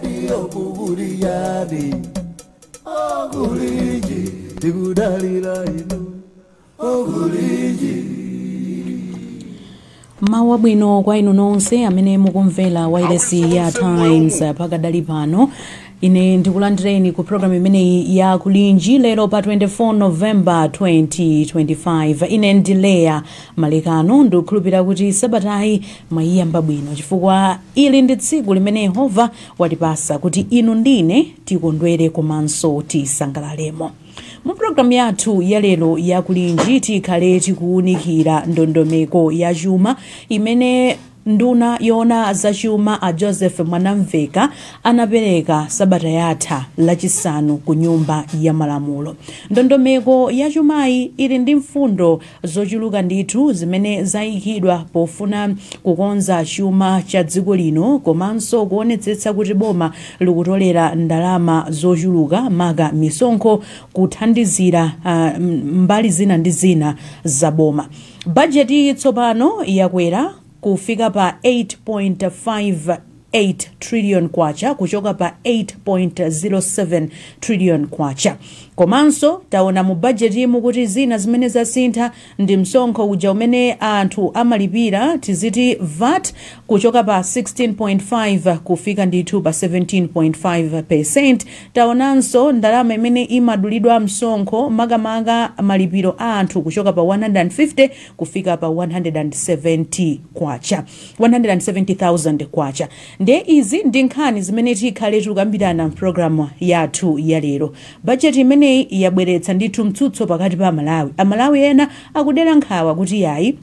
Radio kukuliyani okulinji tikudalira inu okulinji. Mawu abwino kwa inu nonse amene mukumvera wailesi ya Times pakadali pano. Ine ndikulandireni ku programu imeneyi ya Kulinji lero pa 24 November 2025. Ine ndileya Malekano. Ndikukhulupirira kuti sabatayi mwayiyamba bwino, chifukwa ili ndi tsiku limene Yehova watipasa kuti inu ndine tikondwere komanso tisangalalemo. Mu programu yathu yalero ya Kulinji tikhale tikuwunikira ndondomeko ya chuma imene nduna yoona zachuma a Joseph Mwanamveka anapereka sabata yatha Lachisanu ku Nyumba ya Malamulo. Ndondomeko yachumayi ili ndi mfundo zochuluka ndithu zimene zayikidwa pofuna kukonza chuma cha dziko lino komanso kuonetsetsa kuti boma likutolera ndalama zochuluka, maka misonkho, kuthandizira mbali zina ndi zina za boma. Bajeti tsopano yakwera kufika pa 8.58 trillion kwacha kuchoka pa 8.07 trillion kwacha. Komanso taona mu bajetimu kuti zina zimene zasintha ndi msonkho uja umene anthu amalipira, tiziti VAT, kuchoka pa 16.5 kufika ndithu pa 17.5. Taonanso ndalama imene imadulidwa msonkho, makamaka malipiro a anthu, kuchoka pa 150 kufika pa 170 kwacha, 170,000 kwacha. Ndiye izi ndi nkhani zimene tikhale tikukambirana mpulogalamu yathu ya lero. Bajeti imeneyi yabweretsa ndithu mtsutso pakati pa Amalawi. Amalawi ena akudera nkhawa kuti yayi,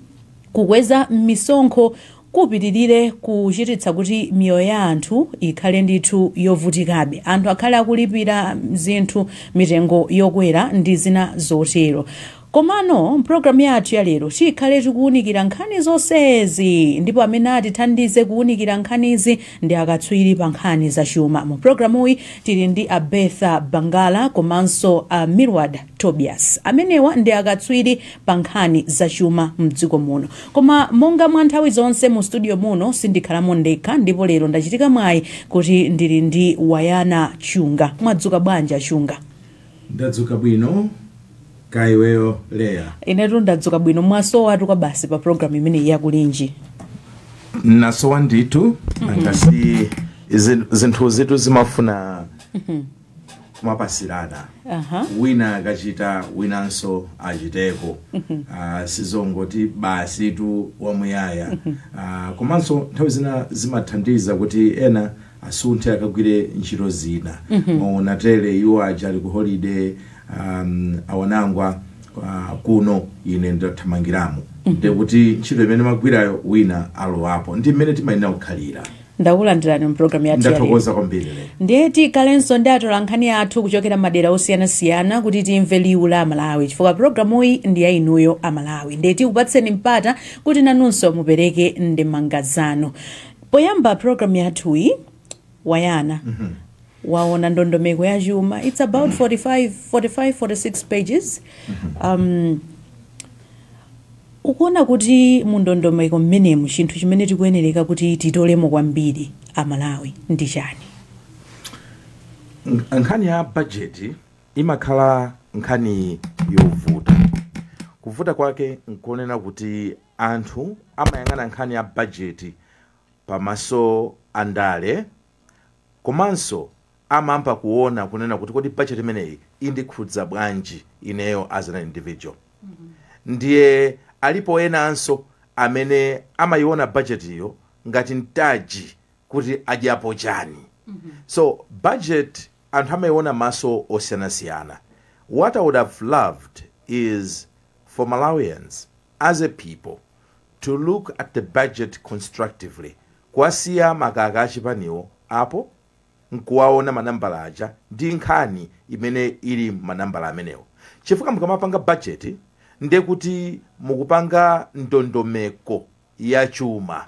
kukweza misonkho kupitirire kuchititsa kuti miyoyo ya anthu ikhale ndithu yovutikabe, anthu akhale akulipira zinthu mitengo yokwera ndi zina zotero. Komano mpulogalamu yathu ya lero tikhale tikuwunikira nkhani zonsezi, ndipo amene atithandize kuwunikira nkhanizi ndi akatswiri pa nkhani zachuma. Mu pulogalamuyi tili ndi a Betha Bangala komanso a Milward Tobias. Amenewa ndi akatswiri pa nkhani zachuma mdziko muno. Koma monga mwa nthawi zonse, mu studio muno sindikhalamo ndekha, ndipo lero ndachitika mwayi kuti ndili ndi Wayana Chunga. Mwadzuka bwanji, Chunga? Ndadzuka bwino, kaiweyo Leya? Inetu ndadzuka bwino. Mwasowatu kwa basi pa programu imeneyi yakulinji. Nasowa ndithu. Angasi zinthu zitu zimafuna kumapasirana. Wina akachita, winanso achiteko. Sizongoti basi tu wamuyaya. Komanso nthawi zina zimathandiza kuti ena asunthe akagwire ntchito zina. Maona tere iwo aja ali ku holiday, awanangwa kuno ine ndathamangiramo, ndekuti ntchito imene magwirayo wina alowapo. Ndi mmene timayenera kukhalira. Ndakulandirani mpulogalamu yathu yalero. Ndathokoza kwambiri lero. Ndiye tikhalenso ndi atolankhani athu kuchokera madera osiyanasiyana kuti timve liwu la Amalawi, chifukwa pulogalamuyi ndi ya inuyo Amalawi. Ndiye tikupatseni mpata kuti nanunso mupereke ndemanga zanu. Poyamba pulogalamu yathuyi, Wayana, waona ndondomeko ya chuma. It's about 45 45 46 pages. Ukuona kuti mu ndondomeko mmenemu chinthu chimene tikuyenereka kuti titolemo kwambiri Amalawi ndi chani? Nkhani ya bajeti imakhala nkhani yovuta. Kuvuta kwake nkuonena kuti anthu amayang'ana nkhani ya bajeti pamaso andale, komanso amayamba kuona kunena kuti kodi bajeti imeneyi indikhudza bwanji ineyo as an individual? Ndiye alipo enanso amene amayiona bajetiyo ngati mtaji kuti adyapo chani. So budget anthu amayiona maso osiyanasiyana. What I would have loved is for Malawians as a people to look at the budget constructively, kuwasiya makaka achipaniwo apo nkuwaona manambala aja ndi nkhani imene ili manambala amenewo, chifukwa mukamapanga budget ndiye kuti mukupanga ndondomeko ya chuma.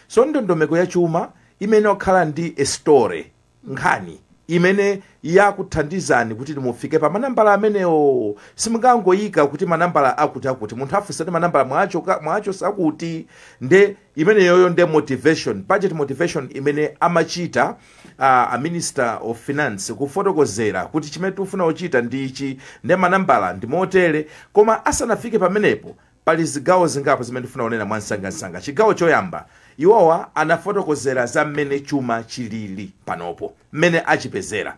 So ndondomeko ya chuma imene okhala ndi a story, nkhani. Imene yakuthandizani kuti mufike pa manambala amenewo. Simungangoyika kuti manambala akuti akuti, munthu afunsa kuti manambala mwacho mwacho sakuti. Nde imeneyoyo nde motivation, budget motivation imene amachita a Minister of Finance, kufotokozera kuti chimene tikufuna kuchita ndi ichi, nde manambala ndi motere. Koma asanafike pamenepo, pali zigawo zingapo zimene ndifuna kunena mwansangasanga. Chigawo choyamba, iwowa anafotokozera za mmene chuma chilili panopo, mmene achipezera.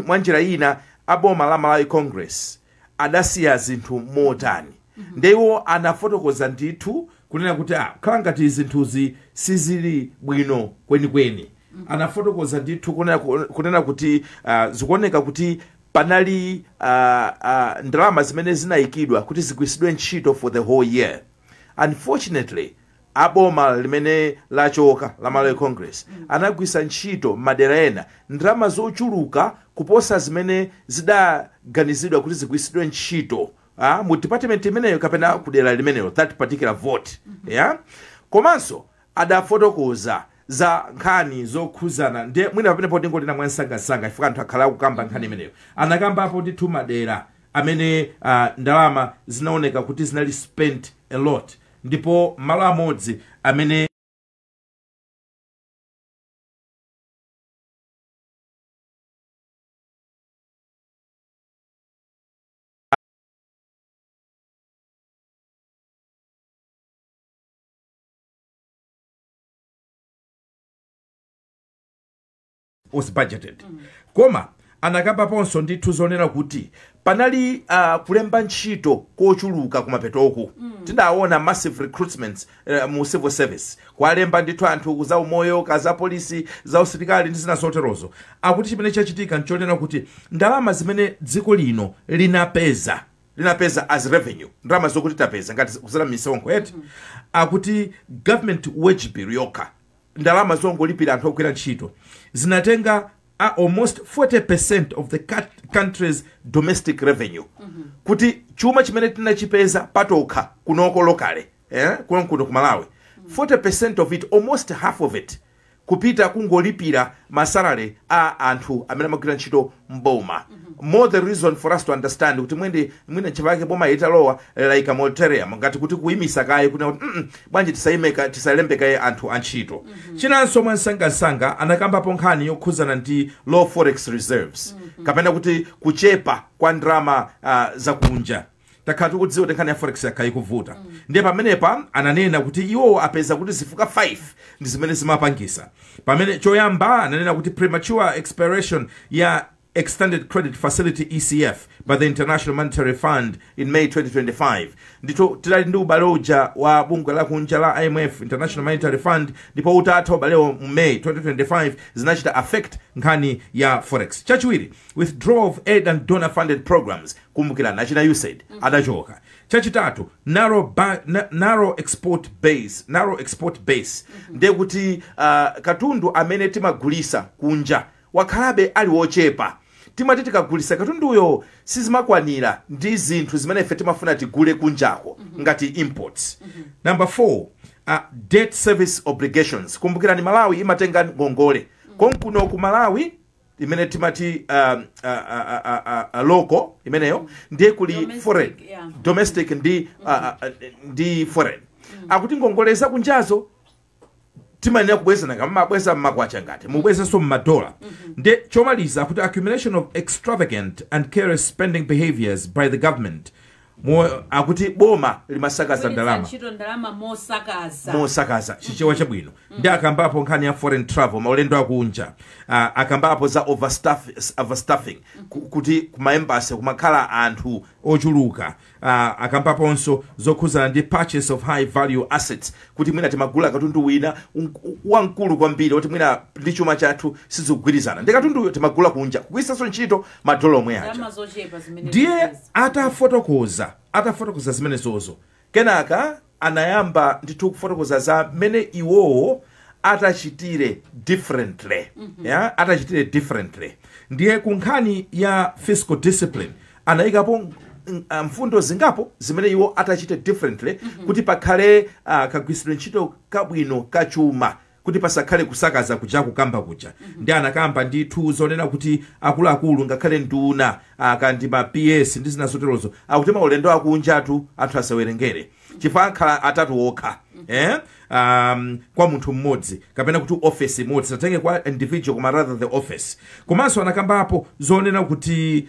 Mwa njira ina, aboma la Malawi Congress adasiya zinthu motani? Nde iwo anafotokoza ndithu kunena kuti khala ngati zinthuzi sizili bwino kwenikweni. Anafotokoza ndithu kunena kuti zikuoneka kuti panali ndalama zimene zinayikidwa kuti zigwiritsidwe ntchito for the whole year. Unfortunately, aboma limene lachoka la Malawi Congress anagwisa ntchito madera ena ndalama zochuluka kuposa zimene zidaganizidwa kuti zigwiritsidwe ntchito mu department imeneyo kapena kudera limeneyo, that particular vote, yeah? Komanso adafotokoza za nkhani zokhuzana, ndiye mwina pamenepo ndingotina mwansangasanga chifukwa anthu akhala akukamba nkhani imeneyo. Anakambapo ndithu madera amene ndalama zinaoneka kuti zinali spent a lot, ndipo malo amodzi amene was budgeted. Koma anakambaponso ndithu zonena kuti panali kulemba ntchito kochuluka kumapetoku. Tidaona massive recruitments mu civil service, kwalemba ndithu anthu za umoyo, ka za polisi, za usilikali ndi zina zoterozo. Akuti chimene chachitika nchonena kuti ndalama zimene dziko lino linapeza as revenue, ndalama zokuti tapeza ngati kuzera misonkho eti, akuti government wage bill yokha, ndalama zongolipira anthu ogwira ntchito, zinatenga almost 40% of the country's domestic revenue, kuti chuma chimene tinachipeza patokha kunoko locally, kuno kuno ku Malawi, 40% of it, almost half of it, kupita kungolipira ma salary a anthu amene amagwira ntchito mboma. More the reason for us to understand kuti mwende mwina nchifukwa boma italowa like a moratorium, ngati kuti kuyimisa kaye kuti bwanji tisayimeka, tisalembe kaye anthu antchito. Chinanso mwansangasanga, anakambapo nkhani yokhuzana ndi low forex reserves, kapena kuti kuchepa kwa ndalama zakunja. Takhala tikudziwa kuti nkhani ya forex yakhala ikuvuta. Ndiye pamenepa ananena kuti iwo apeza kuti zifukwa 5 ndi zimene zimapangisa. Pamene choyamba ananena kuti premature expiration ya Extended Credit Facility, ECF, by the International Monetary Fund in May 2025. Ndithu tidali ndi ubale uja wa bungwe lakunja la IMF, International Monetary Fund, ndipo utatha ubalewo mu May 2025, zinachita affect nkhani ya forex. Chachiwiri, withdrawal of aid and donor funded programs. Kumbukirani achina USAID adachoka. Chachitatu, narrow export base. Narrow export base ndiye kuti katundu amene timagulisa kunja wakhalabe ali wochepa. Timati tikagulisa katunduyo sizimakwanira ndi zinthu zimene ife timafuna tigule kunjako ngati imports. Number 4, debt service obligations. Kumbukirani Malawi imatenga ngongole konkuno ku Malawi, imene timati local imeneyo, ndiye kuli domestic, foreign, domestic ndi foreign. Akuti ngongole zakunjazo timayenera kubwezana, kama mabweza mmakwacha, ngati mubwezenso mmadola. Nde chomaliza kuti accumulation of extravagant and careless spending behaviors by the government. Akuti boma limasakaza ndalama. Ntchito ndalama mosakaza. Mosakaza, Chichewa chabwino. Ndi akambapo nkhani ya foreign travel, maulendo akunja. Akambapo za overstaffing, kuti kuma embassy kumakhala anthu ochuluka. Akambaponso zokhuzana ndi purchase of high value assets, kuti mwina timagula katundu wina wamkulu kwambiri oti mwina ndi chuma chathu sizikugwirizana, ndi katunduyo timagula kunja kugwiritsanso ntchito madola omwe aja. Ndalama zochepa zimene Ndiye tikupeza. Atafotokoza zimenezozo, kenaka anayamba ndithu kufotokoza za mmene iwowo atachitire differently, yeah? Atachitire differently. Ndiye ku nkhani ya fiscal discipline anayikapo mfundo zingapo zimene iwo atachite differently kuti pakhale kagwiritsidwe ntchito kabwino kachuma, kuti Kuti pasakhale kusakaza kuja kukamba kuja. Ndi anakamba ndithu zonena kuti akuluakulu, ngakhale nduna kandi ma PS ndi zina zoterozo, akuti maulendo akunjatu anthu asawerengere, chifukwa akhala atatu okha kwa munthu mmodzi kapena kuti office imodzi, satenge kwa individual koma rather the office. Komanso anakambapo zonena kuti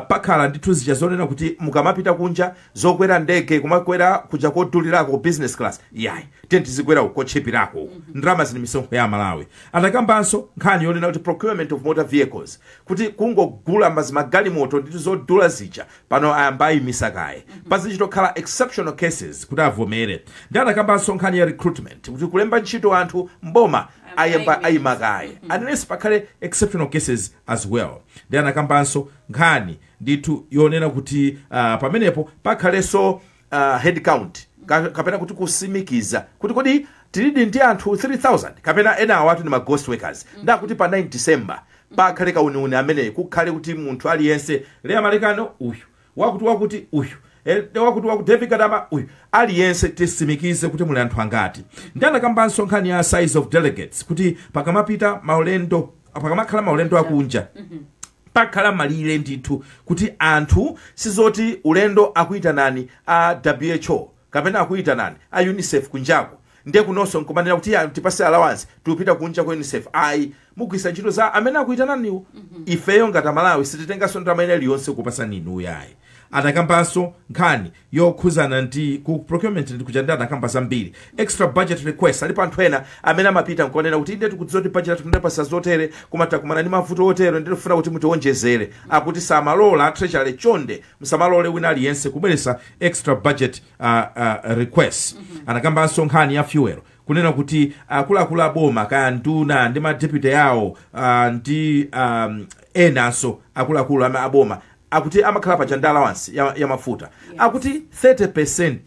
pakhala ndithu zija zonena kuti mukamapita kunja, zokwera ndege, kumakwera kuja kodulirako ku business class, yayi, tiye tizikwera kotchipirako, ndalama zini misonkho ya Malawi. Anakambanso nkhani yonena kuti procurement of motor vehicles, kuti kungogula magalimoto ndithu zodula zija, pano ayamba ayimisa kaye, pazichitokhala exceptional cases kuti avomere. Ndi anakambanso nkhani ya recruitment, kuti kulemba ntchito anthu mboma ayamba ayima kaye unless pakhale exceptional cases as well. Ndi anakambanso nkhani ndithu yonena kuti pamenepo pakhalenso head count, kapena kuti kusimikiza kuti kodi tilidi ndi anthu 3000 kapena ena awatu ndi ma ghost workers. Ndakuti pa 9 December pakhale kauniuni ameneyi, kukhale kuti munthu aliyense, Leya Malekano uyu, wakuti wakuti uyu, wakuti wakuti, David Kadama uyu, aliyense tisimikize kuti muli anthu angati. Ndi anakambanso nkhani ya size of delegates, kuti pakamapita maulendo, pakamakhala maulendo akunja, pakhala malire ndithu, kuti anthu sizoti ulendo akuyitanani a WHO kapena akuyitanani a UNICEF kunjako, ndiye kunonso nkumanena kuti ya, tipase allowance, tikupita kunja ku UNICEF. Ayi, mugwisa ntchito za amene akuyitananiwo. Ifeyo ngati Amalawi sititenganso ndalama ina iliyonse kupasani inu, yayi. Anakambanso nkhani yokhuzana ndi ku procurement ndi kuja, ndi anakamba zambiri. Extra budget request, alipo anthu ena amene amapita nkuonena kuti inde, tikudziwa kuti budget yathu ndapasa zotere, koma takumana ndi mavuto otere, ndikufuna kuti mutiwonjezere. Akuti samalola, Treasury chonde musamalole wina aliyense kubweresa extra budget request. Anakambanso nkhani ya fuel, kunena kuti akuluakulu aboma, kaya nduna ndi ma deputy yawo, ndi enanso akuluakulu aboma, akuti amakhala paja ndi allowance ya mafuta. Akuti 30%,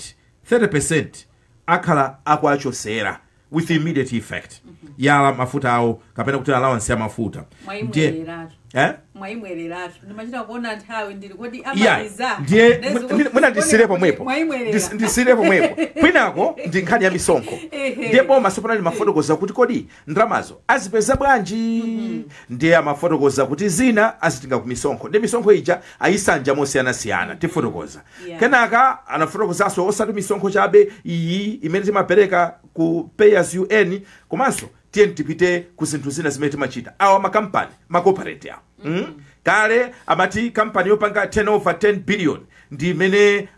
30% akhala akuachosera with immediate effect ya mafuta awo, kapena kuti allowance ya mafuta. Ndiye Mwayimwereratu. Eh? Mwayimwereratu, ndimachita kuona nthawi ndili kodi Iya, amaliza. Ndiye mwina ndisire pomwepo. Mwayimwerera. Ndisire pomwepo. Kwinako ndi nkhani ya misonkho. Ndiye boma sipanali mafotokoza kuti kodi ndalamazo azipeza bwanji. Ndiye amafotokoza kuti zina azitenga ku misonkho, ndi misonkho ija ayisanja mosiyanasiyana, tifotokoza. Kenaka anafotokozanso osati misonkho chabe iyi imene timapereka ku pay as you earn, komanso tiye tipite ku zinthu zina zimene timachita awa makampani, ma corporate awa. Kale amati kampani yopanga 10 over 10 billion ndi imene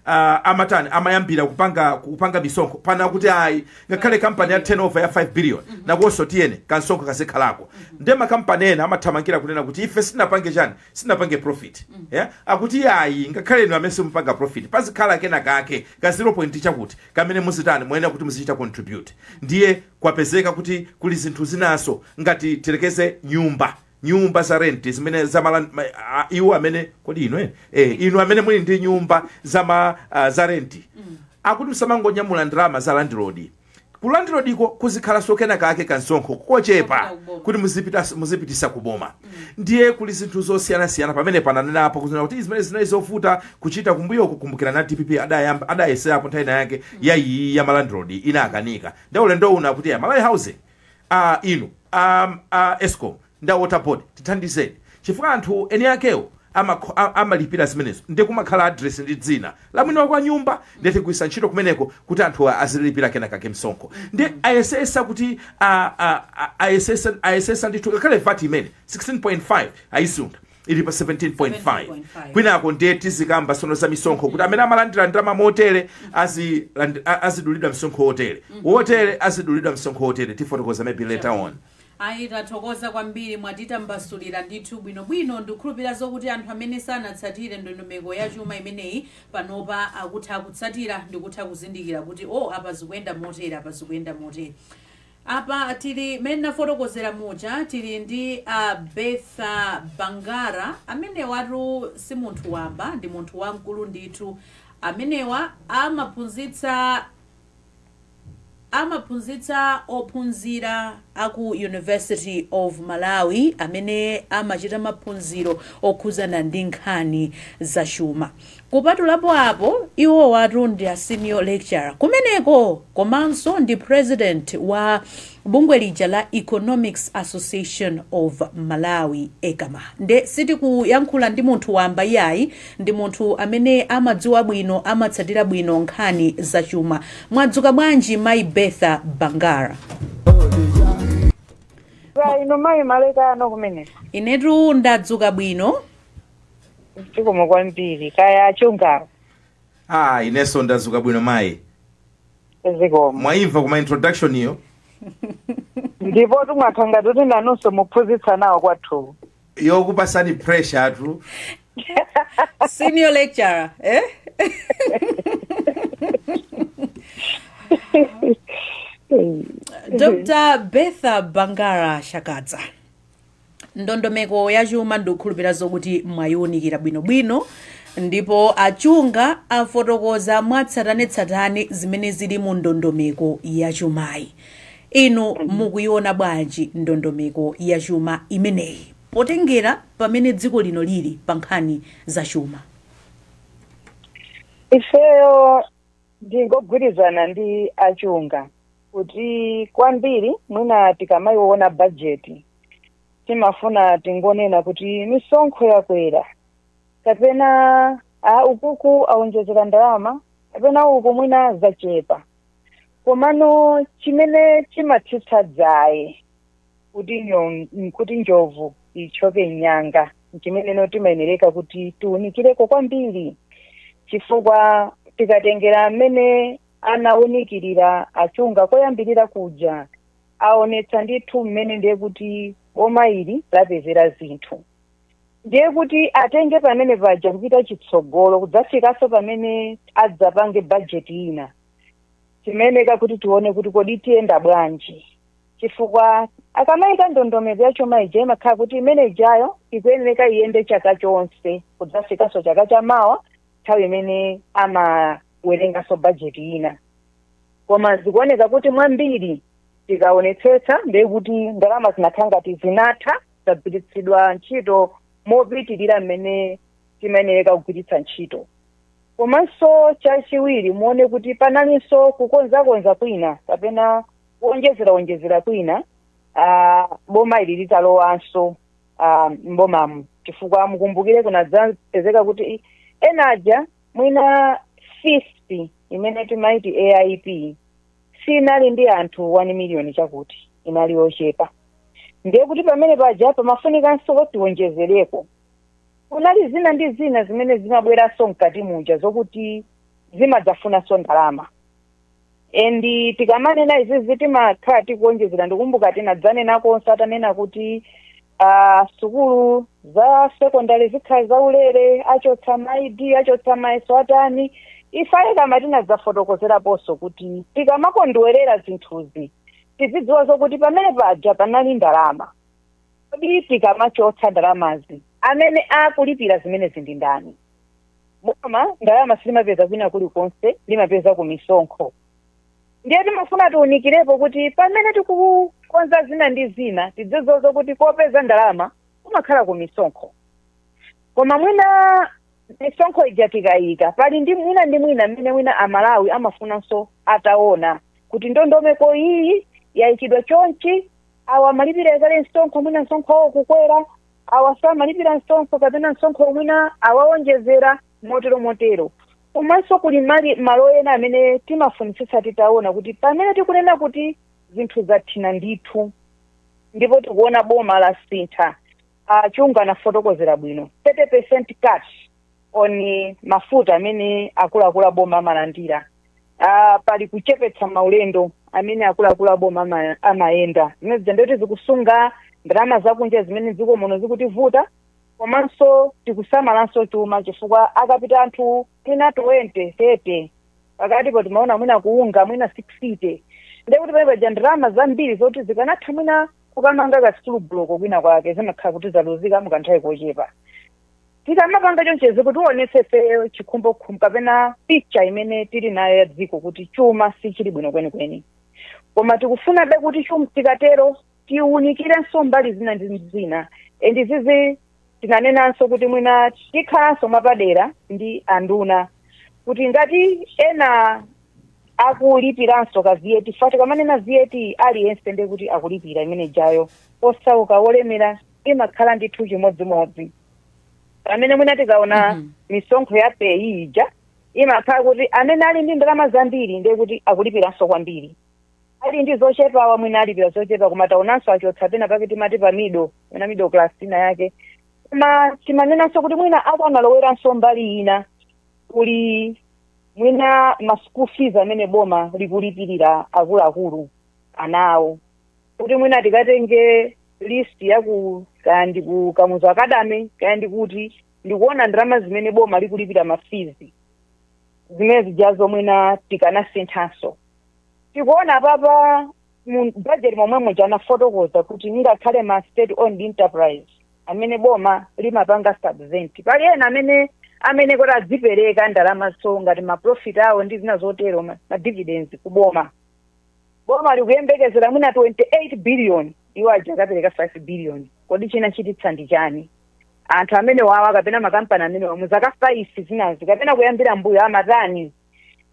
amatani, amayambira kupanga misonkho. Pana kuti ayi, ngakhale kampani ya 10 over ya 5 billion, nakonso tiyene kansonkho kazikhalako. Ndiye makampani ena amathamangira kunena kuti ife sinapange chani, sinapange profit, yeah? Akuti ayi, ngakhale inu amene simupanga profit, pazikhala kena kake ka 0 point chakuti kamene muzitani, muyenera kuti muzichita contribute. Ndiye kwapezeka kuti kuli zinthu zinaso, ngati tirekeze nyumba za rent zimene iwo amene, kodi inu inu amene muli ndi nyumba za rent, akuti musamangonyamula ndalama za landlord. Ku landlord iko kuzikhalanso kena kake kansonkho kochepa Kopita kuboma. kuti muzipitisa kuboma. Ndiye kuli zinthu zosiyanasiyana pamene pananenapo kunena kuti zimene zinali zovuta kuchita kumbuyo. Kukumbukira na DPP adayamba adayeserapo nthawi yake ya iyi ya ma landlord, inakanika. Ndi ulendo una kuti ya Malawi Housing, inu ESCOM nda Water Board, tithandizeni, chifukwa anthu eni akewo amalipira zimenezo, ndiye kumakhala address ndi dzina la mwini wake wa nyumba, ndiye tigwisa ntchito kumeneko kuti anthu azilipira kena kake msonkho. Ndiye ayesesa kuti ayesesa ndithu, ngakhale VAT imene 16.5 ayisuntha, ili pa 17.5. 17.5. Kwinako ndiye tizikamba sono za misonkho, kuti amene amalandira ndalama motere azidulidwa msonkho wotere, wotere azidulidwa msonkho wotere. Tifotokoza maybe later on. Ayi, tathokoza kwambiri, mwatitambasulira ndithu bwinobwino. Ndikukhulupirira zokuti anthu amene sanatsatire ndondomeko ya chuma imeneyi panopa akutha kutsatira ndikutha kuzindikira kuti o, apa zikuyenda motere, apa zikuyenda motere. Apa tili mmene nafotokozera muja, tili ndi Betha Bangara. Amenewatu si munthu wamba, ndi munthu wamkulu ndithu. Amenewa amaphunzitsa ophunzira aku University of Malawi amene amachita maphunziro okhuzana ndi nkhani zachuma. Kupatulapo apo, iwo watu ndi a senior lecturer kumeneko, komanso ndi president wa Bungwe lija la Economics Association of Malawi, ECAMA. Nde sitikuyankhula ndi munthu wamba iyayi, ndi munthu amene amadziwa bwino, amatsatira bwino nkhani zachuma. Mwadzuka bwanji, mayi Betha Bangara? Ino mayi Malekano kumene. Inetu ndadzuka bwino. Zikomo kwambiri. Kaya achungawo? Ah, inenso ndadzuka bwino, mayi. Zikomo. Mwaimva kuma introduction iyo? Ndipo tumwakhanga tuti nanunso muphunzitsa nawo kwathu. Yokupasani pressure atu. Senior lecturer, eh? Dr Betha Bangara Shakadza, ndondomeko yachuma ndikukhulupirira zokuti mwayiwunikira bwinobwino, ndipo achunga afotokoza mwatsatanetsatane zimene zili mu ndondomeko yachumayi. Inu mukuiona bwanji ndondomeko yachuma imeneyi, potengera pamene dziko lino lili pa nkhani zachuma? Ifeyo ndingogwirizana ndi achunga kuti kwambiri mwina tikamayiona bajeti timafuna tingonena kuti misonkho yakwera, kapena a ukuku awonjezera ndalama, kapena uku mwina zachepa. Komano chimene chimatsitsa dzaye kuti njovu ichoke nyanga, chimene timayenereka kuti tiwunikireko kwambiri, chifukwa tikatengera amene anawunikirira achunga koyambirira kuja, aonetsa ndithu mmene ndiye kuti boma ili lapezera zinthu. Ndiye kuti atenge pamene paja kupita chitsogolo kudzafikanso pamene adzapange bajeti ina, chimeneka kuti tione kuti kodi tiyenda bwanji, chifukwa akamayika ndondomeko ya chuma ija imakhala kuti imene ijayo ikuyeneka iyende chaka chonse kudzafikanso chaka chamawa nthawi imene amawerenganso bajeti ina. Koma zikuoneka kuti mwambiri tikaonetsetsa ndiye kuti ndalama zinakhala ngati zinatha, zagwiritsidwa ntchito mopitirira mmene timayenereka kugwiritsa ntchito. Komanso chachiwiri, muone kuti panalinso kukonzakonza kwina kapena kuonjezera kwina boma ili litalowanso mbomamu, chifukwa mukumbukire kunadzapezeka kuti enaja mwina FISP imene timaiti AIP sinali ndi anthu 1 million chakuti, inali yochepa. Ndiye kuti pamene paja pamafunikanso tiwonjezereko. Kunali zina ndi zina zimene zimabweranso mkati muja zokuti zimadzafunanso ndalama. And tikamanena izizi timakhala tikuonjezera. Ndikumbuka tinadzanenakonso atanena kuti sukulu za sekondari zikhala zaulere, achotsa ma ID, achotsa mayeso, atani. Ife kama tinadzafotokozeraponso kuti tikamakondwerera zinthuzi tizidziwa zokuti pamene paja panali ndalama. Kodi tikamachotsa ndalamazi, amene akulipira zimenezi ndi ndani? Boma ndalama silimapeza kwina kulikonse, limapeza ku misonkho. Ndiye timafuna tiwunikirepo kuti pamene tikukonza zina ndi zina tidzidziwa kuti kopeza ndalama kumakhala ku misonkho. Koma mwina misonkho ija tikayika, pali ndi mwina ndi mwina mmene mwina Amalawi amafunanso ataona kuti ndondomeko iyi yayikidwa chonchi, awa amalipira kale msonkho, mwina msonkho wawo kukwera, awa samalipira msonkho kapena msonkho mwina awawonjezera, motero motero. Komanso kuli mali malo ena amene timafunitsitsa titaona kuti pamene tikunena kuti zinthu zathina ndithu ndipo tikuona boma la sintha, achunga anafotokozera bwino, 30% cut on mafuta amene akuluakulu aboma amalandira, pali kuchepetsa maulendo amene akuluakulu aboma amayenda, zimene zija ndoti zikusunga ndalama zakunja zimene dziko muno zikutivuta. Komanso tikusamalanso chuma, chifukwa akapita anthu mwina 20 30 pakatipo timaona mwina kuunga mwina 60, ndekuti pamene paja ndalama zambiri zoti zikanatha mwina kukamanga ka school block kwina kwake zimakhala kuti zaluzika mukanthawi kochepa. Tikamapanga chonchezi kuti tionetsefe chikhumbokhumbo kapena picture imene tili nayo ya dziko kuti chuma sichili bwino kwenikweni, koma tikufunabe kuti chuma tikatero tiwunikirenso mbali zina ndi zina. And zizi tinanenanso kuti mwina tikhalanso mwapadera ndi anduna kuti ngati ena Akulipiranso ka VAT fati kamanena VAT aliyense ndiye kuti akulipira imene jayo, osauka, olemera, imakhala ndithu chimodzimodzi. Pamene mwina tikaona misonkho ya PAYE ija, imakhala kuti amene ali ndi ndalama zambiri ndiye kuti akulipiranso kwambiri, ali ndi zochepawa mwina alipira zochepa. Koma taonanso achotsa pena pake timati pa middle, mwina middle class ina yake. Koma timanenanso kuti mwina akanaloweranso mbali ina, kuli mwina ma school fees amene boma likulipirira akuluakulu anawo, kuti mwina tikatenge list yaku kaya ndi ku Kamuzu Academy, kaya ndi kuti, ndikuona ndalama zimene boma likulipira ma fees zimene zijazo, mwina tikanasinthanso. Tikuona papa mu budget momwe muja anafotokoza kuti ngakhale ma state owned enterprise amene boma limapanga subvent, pali ena amene kuti adzipereka ndalama so ngati ma profit awo ndi zina zotero, ma dividends kuboma. Boma likuyembekezera mwina 28 billion, iwo aja akapereka 5 billion. Kodi china chititsa ndi chani? Anthu amene wawa kapena makampani amene wa muzaka 5 zinazi kapena kuyambira mbuyo amatani?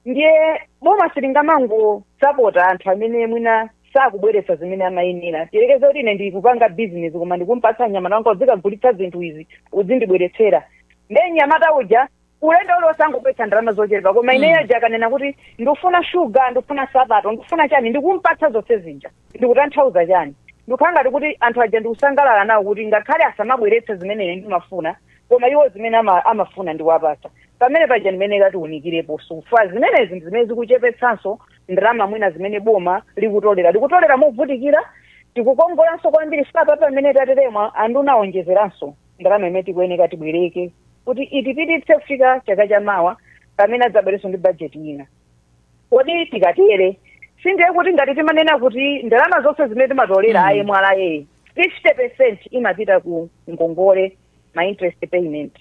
Ndiye boma silingamangosapota anthu amene mwina sakubweretsa zimene amayenera. Tiyerekeze kuti ine ndikupanga business, koma ndikumpatsa mnyamata wanga, uzikagulitsa zinthu izi, uzindibweretsera. Ndiye mnyamata uja ulendo ule osangobweretsa ndalama zochepa, koma ineyo aja akanena kuti ndikufuna shuga, ndikufuna sapato, ndikufuna chani, ndikumpatsa zonse zija. Ndikutanthauza chani? Ndikukhala ngati kuti anthu aja ndikusangalala nawo kuti ngakhale asamabweretse zimene ine ndimafuna, koma iwo zimene amafuna ndikuwapatsa. Pamene paja ndimene katiwunikirepo sufa zimenezi ndi zimene zikuchepetsanso ndalama mwina zimene boma likutolera movutikira. Tikukongolanso kwambiri fapa pamene tateremwa, andunawonjezeranso ndalama imene tikuyeneka tibwereke kuti itipititse kufika chaka chamawa pamene adzabwerenso ndi bajeti ina. Kodi tikatere, sindiye kuti ngati timanena kuti ndalama zonse zimene timatolera aye MRA 50% imapita ku ngongole, ma interest payment,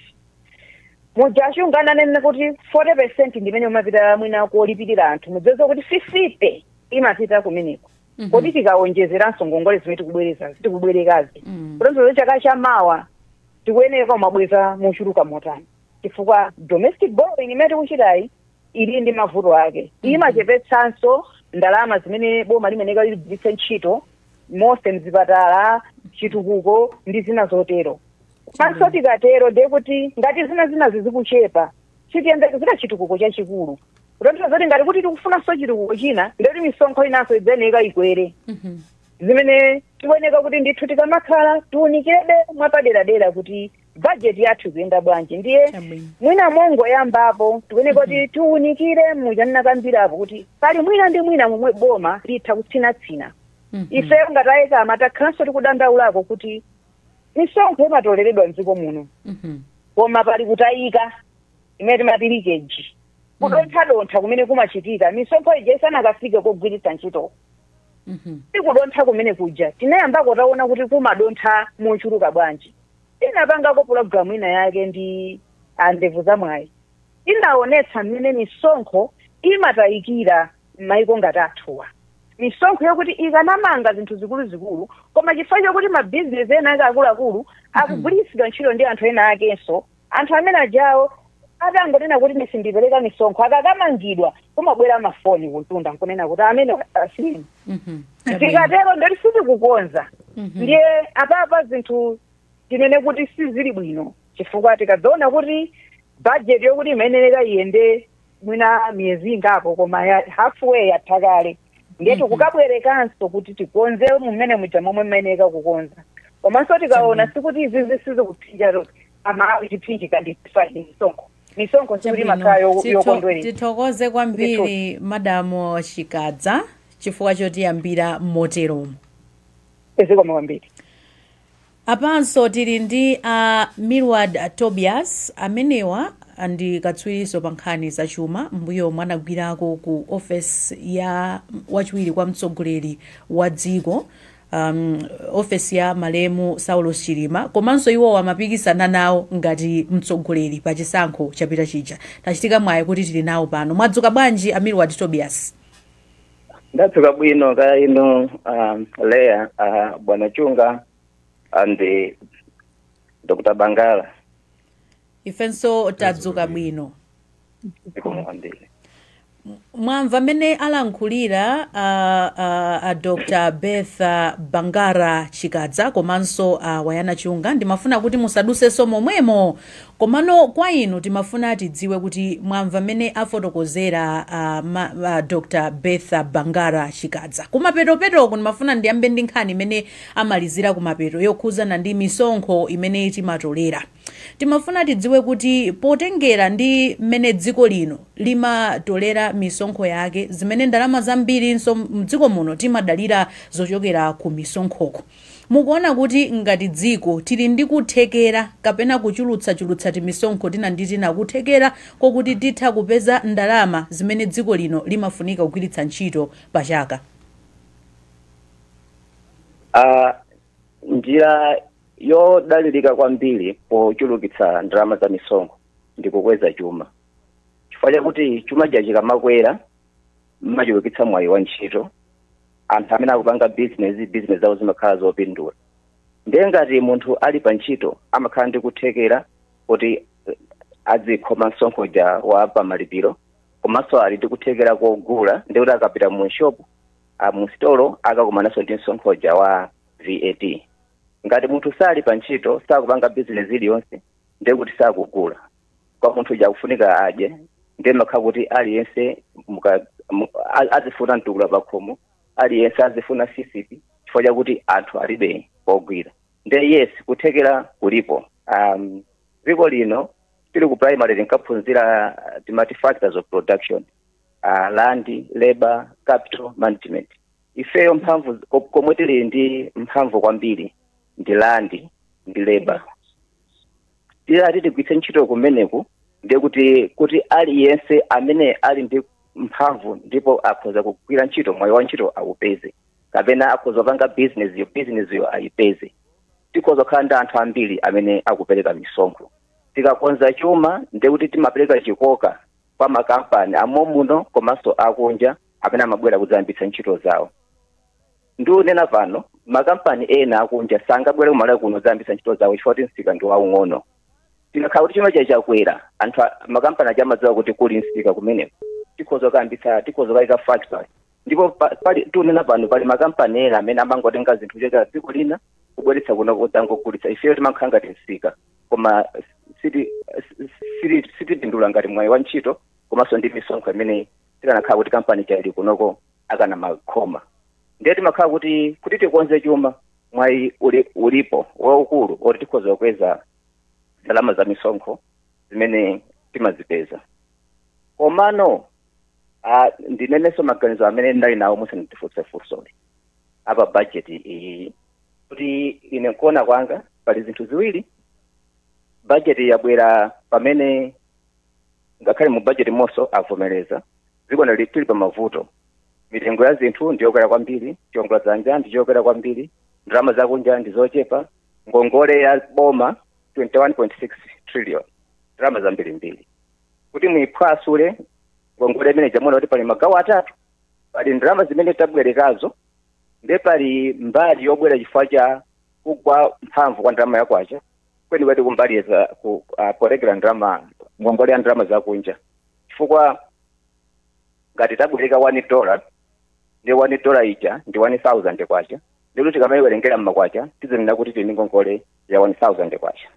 muja achungananene kuti 40% ndimene umapita mwina kolipirira anthu, mudziweze kuti 50 imapita kumeneko. Kodi tikawonjezeranso ngongole zimene tikubwereza, tikubwerekazi, kutanthauza chaka chamawa tikuyeneka kumabweza mochuluka motani? Chifukwa domestic borrowing imene tikuchitayi ili ndi mavuto ake, imachepetsanso ndalama zimene boma limeneka ligwiritse ntchito monse mzipatala, chitukuko ndi zina zotero. Komanso tikatero ndiye kuti ngati zina zinazi zikuchepa, sitiyembekezera chitukuko chachikulu. Kutanthauza kuti ngati kuti tikufunanso chitukuko china, ndekuti misonkho inanso idzayeneka ikwere, zimene tikuyeneka kuti ndithu tikamakhala tiunikirebe mwapaderadera kuti bajeti yathu ikuyenda bwanji. Ndiye mwina mongoyambapo tikuyeneka kuti tiunikire muchanakambirapo kuti pali mwina ndi mwina momwe boma litha kutsinatsina. Ifeyo ngati a ECAMA takhalanso tikudandaulako kuti misonkho imatoleredwa mdziko muno, koma pali kutayika imene timati leakage, kudonthadontha kumene kumachitika misonkho ija isanakafike kogwiritsa ntchito. Tikudontha kumene kuja tinayambako taona kuti kumadontha mochuluka bwanji. Tinapangako pulogalamu ina yake ndi andevu zamwayi, inaonetsa mmene misonkho imatayikira m'mayiko ngati athuwa, misonkho yokuti ikanamanga zinthu zikuluzikulu, koma chifukwa chokuti mabizinesi ena ake akuluakulu akugwiritsidwa ntchito ndi anthu ena akenso, anthu amene ajawo atangonena kuti ndisindipereka misonkho, akakamangidwa kumabwera mafoni kuntunda nkunena kuti amene asiyeni. Tikatero ndoti sitikukonza. Ndiye apapa zinthu tinene kuti sizili bwino, chifukwa tikadzaona kuti budget yokuti imayenera iyende mwina miyezi ingapo, koma ya halfway yatha kale, ndiye tikukabwerekanso kuti tikonze mumene muja momwe mmayeneka kukonza. Komanso tikaona sikuti izizi sizikuphinja amawi, chiphinjika ndi misonkho. Misonkho sikuti imakhala yokondwerera. Tithokoze kwambiri, Madamu Chikadza, chifukwa chotiyambira moteromo. Zikomo kwambiri. Apanso tili ndi a Milward Tobias. Amenewa ndi katswiriso pa nkhani zachuma, mbuyo mwanagwirako ku ofesi ya wachiwiri kwa mtsogoleri wa dziko, ofesi ya malemu Saulos Chilima, komanso iwo amapikisana nawo ngati mtsogoleri pa chisankho chapita chija. Tachitika mwayi kuti tili nawo pano. Mwadzuka bwanji, a Milward Tobias? Ndadzuka bwino, kaya ino, Leya, bwana Chunga and Dr. Bangala? Ifenso tadzuka bwino. Zikomo kwambiri. Mwamva mmene alankhulira a Dr Bertha Bangara Chikadza komanso Wayana Chunga. Ndimafuna kuti musadusenso momwemo, komano kwa inu timafuna tidziwe kuti mwamva mmene afotokozera Dr Bertha Bangara Chikadza. Kumapetopetoko ndimafuna ndiyambe ndi nkhani imene amalizira kumapeto yokhuzana ndi misonkho imene timatolera. Timafuna tidziwe kuti potengera ndi mmene dziko lino limatolera misonkho yake, zimene ndalama zambirinso mdziko muno timadalira zochokera ku misonkhoko, mukuona kuti ngati dziko tili ndi kuthekera kapena kuchulutsachulutsa timisonkho tina ndi tina, kuthekera kokuti titha kupeza ndalama zimene dziko lino limafunika kugwiritsa ntchito pa chaka? Njira yodalirika kwambiri pochulukitsa ndalama za misonkho ndi kukweza chuma, chifukwa chakuti chuma chikamakwera mmachulukitsa mwayi wa ntchito. Anthu amene akupanga business, business zawo zimakhala zopindula. Ndiye ngati munthu ali pa ntchito, amakhala ndi kuthekera kuti azikhoma msonkho ja wa pamalipiro, komanso ali ndi kuthekera kogula. Ndi kuti akapita mu shop, mu sitolo, akakumananso ndi msonkho ja wa VAT. Ngati munthu sali pa ntchito, sakupanga business iliyonse, ndiye kuti sakugula. Kwa munthu uja akufunika adye, ndiye makhala kuti aliyense azifuna mtukula pakhomo, aliyense azifuna sisipi, chifukwa chakuti anthu alibe pogwira. Ndiye yes, kuthekera kulipo. Dziko lino, tili ku primary tinkaphunzira, timati factors of production, land, labor, capital, management. Ifeyo mphamvu komwe tili ndi mphamvu kwambiri ndi land ndi labor. Tilati tigwiritse ntchito kumeneku, ndiye kuti aliyense amene ali ndi mphamvu ndipo akhoza kugwira ntchito, mwayi wa ntchito awupeze, kapena akhoza kupanga business yo, business yo ayipeze, tikhoza kukhala ndi anthu ambiri amene akupereka misonkho. Tikakonza chuma, ndiye kuti timapereka chikoka kwa makampani amomuno komanso akunja amene amabwera kudzayambitsa ntchito zawo. Ndikunena pano, makampani ena akunja sangabwere kumalawi kuno kudzayambitsa ntchito zawo chifukwa kuti msika ndi waung'ono. Tikakhala kuti chuma chakwera, anthu makampani aja amadziwa kuti kuli msika kumeneko, tikhoza kuyambitsa, tikhoza kuyika factory. Ndipo pali, tikunena pano, pali makampani ena amene amangotenga zinthu kuchokera dziko lina kubweretsa kuno kudzangogulitsa. Ifeyo timakhala ngati msika, koma sitipindula ngati mwayi wa ntchito komanso ndi misonkho imene tikanakhala kuti kampani chaili kunoko akana makhoma. Ndiye timakhala kuti tikonze chuma, mwayi ulipo waukulu oti tikhoza kukweza ndalama za misonkho zimene timazipeza. Komano ndinenenso maganizo amene ndali nawo musandifunse funsoli apa budget iyi, kuti ine nkuona kwanga pali zinthu ziwiri. Budget yabwera pamene ngakhale mu budget monso avomereza dziko tili pa mavuto. Mitengo ya zinthu ndiyokwera kwambiri, chiwongoladzanja ndichokwera kwambiri, ndalama zakunja ndi zochepa, ngongole ya boma 21.6 trillion, ndalama zambirimbiri. Kuti muyiphwasule ngongole imene, jamuona kuti pali magawo atatu. Pali ndalama zimene tabwerekazo, ndiye pali mbali yobwera chifukwa cha kugwa mphamvu kwa ndalama yakwacha, kwenikweni kumbali za porekera ndalama, ngongole ya ndalama zakunja, chifukwa ngati tabwereka $1, ndi $1 ija ndi 1000 kwacha, ndikuti tikamayiwerengera mmakwacha tizinena kuti tili ndi ngongole ya 1000 kwacha.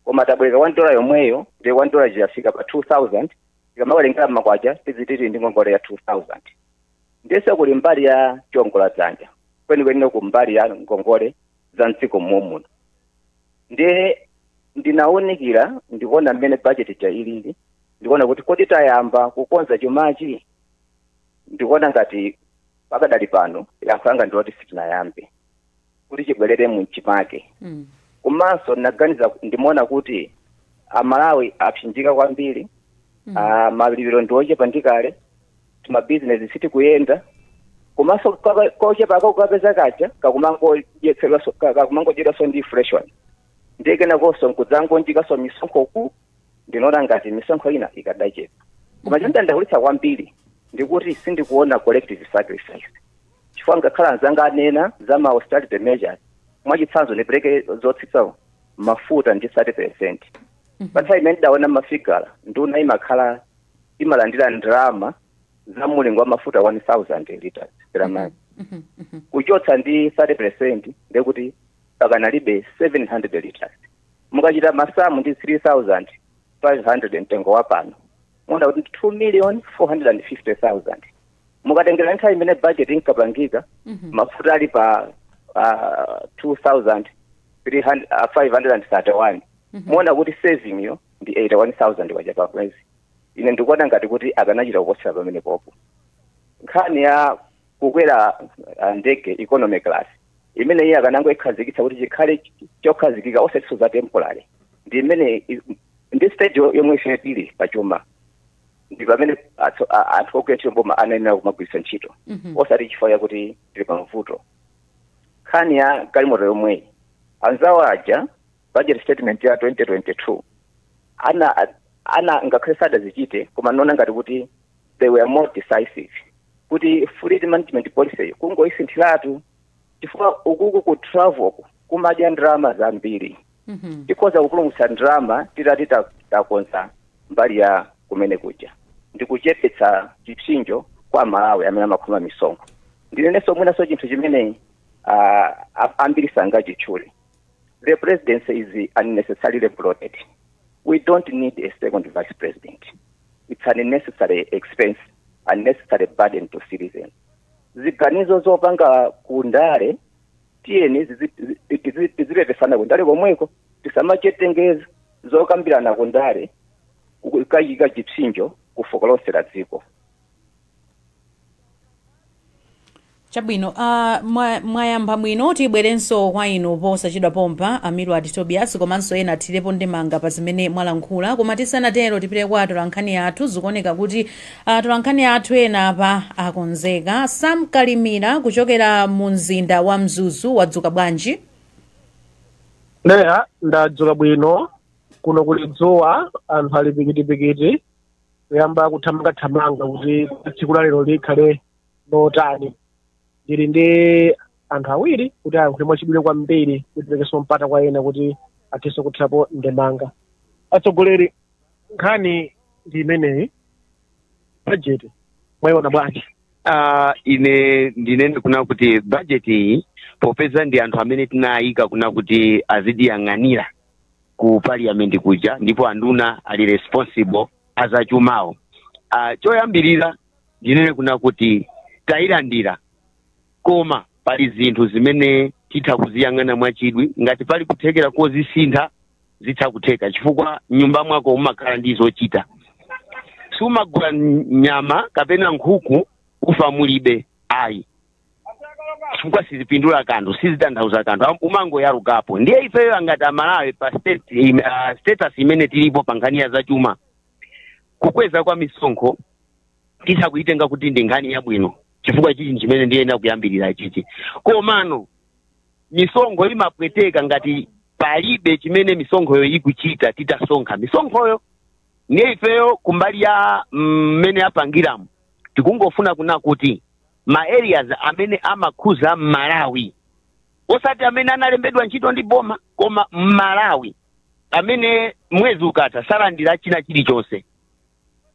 Koma tabwereka $1 yomweyo, ndi $1 ija yafika pa 2000, tikamawerengera mmakwacha tiziti tili ndi ngongole ya 2000. Ndiye kuli mbali ya chiwongoladzanja, kwenikweni ku mbali ya ngongole za mdziko momuno. Ndiye ndinawunikira, ndikuona mmene budget ija ilili, ndikuona kuti kodi tayamba kukonza chumachi? Ndikuona ngati pakadali pano yankho langa ndiloti sitinayambe kuti chibwerere mchimake. Komanso ndinaganiza, ndimaona kuti Amalawi apsinjika kwambiri. Malipiro ndi ochepa ndikale, timabizinesi sitikuyenda, komanso kochepa kakukapeza kaja kakumangodyedwaso ndi inflation. Ndiye kenakonso nkudzangonjikaso misonkhoku, ndinoona ngati misonkho ina ikadachepa. Koma chondandaulitsa kwambiri ndikuti sindikuona collective sacrifice, chifukwa ngakhala anzanga anena za ma austerity measures, mwachitsanzo ndipereke zotsitsa mafuta ndi 30%, pa nthawi imene ndaona mafigala, nduna imakhala imalandira ndalama Za mulingo wa mafuta 1000 liters per month, kuchotsa ndi 30%, ndekuti pakanalibe 700 liters. Mukachita masamu ndi 3500 mtengo wa pano, muona kuti 2 million 450,000. Mukatengera nthawi imene budget inkapangika, mafuta ali pa 2531, muona kuti saving yo ndi 81,000 kwacha pa mwezi. Ine ndikuona ngati kuti akanachita kuposera pamene popo. Nkhani ya kukwera ndege economy class imene iye akanango ikhazikitsa kuti chikhale chokhazikika, osatiso za temporary, ndi imene ndi stage yomwe ife tili pachuma, ndi pamene anthu ogwira ntchito mboma anayenera kumagwiritsa ntchito, osati chifukwa chakuti tili pamavuto. Nkhani ya galimoto yomweyi, anzawo aja budget statement ya 2022 ana ngakhale sadazichite, koma nona ngati kuti they were more decisive kuti fleet management policy kungoisinthiratu, chifukwa ukuku ku travel kumadya ndalama zambiri. Tikhoza kupulumutsa ndalama titati takonza mbali ya kumene kuja ndikuchepetsa chipsinjo kwa Malawi amene amakhoma misonkho. Ndinenenso mwinaso chinthu chimene ambiri sangachitchule: the presidency is unnecessarily bloated. We don't need a second vice president. It's an unnecessary expense, unnecessary burden to citizens. Ziganizo zopanga kundale, tiyeni tizipepesana kundale komweko, tisamachetengeza zokambirana kundale kayika chipsinjo kufuko lonse la dziko. Chabwino, mwayamba bwino. Tibwerenso kwa inu posachedwa pompa, Amilward Tobias, komanso ena athirepo ndemanga pa zimene mwalankhula. Koma tisanatero, tipite kwa atolankhani athu. Zikuoneka kuti atolankhani athu ena apa akonzeka. Sam Kalimira kuchokera mu mzinda wa Mzuzu, wadzuka bwanji? Leya, ndadzuka bwino. Kuno kuli dzuwa, anthu ali pikitipikiti kuyamba kuthamangathamanga kuti tsiku la lero likhale lotani. Ndili ndi anthu awiri kuti ayankhule mwachidule kwambiri kuti tipekenso mpata kwa ena kuti athenso kuthirapo ndemanga. Atsogoleri, nkhani ndi imeneyi, budget mwayiona bwanji? Ine ndinene kuna kuti budget iyi, popeza ndi anthu amene tinayika kuna kuti azidiyang'anira ku parliament kuja, ndipo anduna ali responsible azachumawo, choyambirira ndinene kuna kuti tayilandira, koma pali zinthu zimene titha kuziyang'ana mwachidwi. Ngati pali kuthekera kozisintha, zitha kutheka, chifukwa nyumba mwako umakhala ndi zochita. Sumagula nyama kapena nkhuku ufa mulibe, ayi, chifukwa sizipindula kanthu, sizitanthauza kanthu, umangoyalukapo. Ndiye ifeyo angati Amalawi pa status imene tilipo pa nkhani ya zachuma, kukweza kwa misonkho titha kuitenga kuti ndi nkhani yabwino, chifukwa chichi chimene ndiyenda kuyambirira chichi. Komano misonkho imapweteka ngati palibe chimene misonkhoyo ikuchita titasonkha misonkhoyo. Ndiye ifeyo kumbali ya mmene apangiramo, tikungofuna kuna kuti ma areas amene amakhuza Mmalawi, osati amene analembedwa ntchito ndi boma, koma Mmalawi amene mwezi ukatha salandira china chilichonse,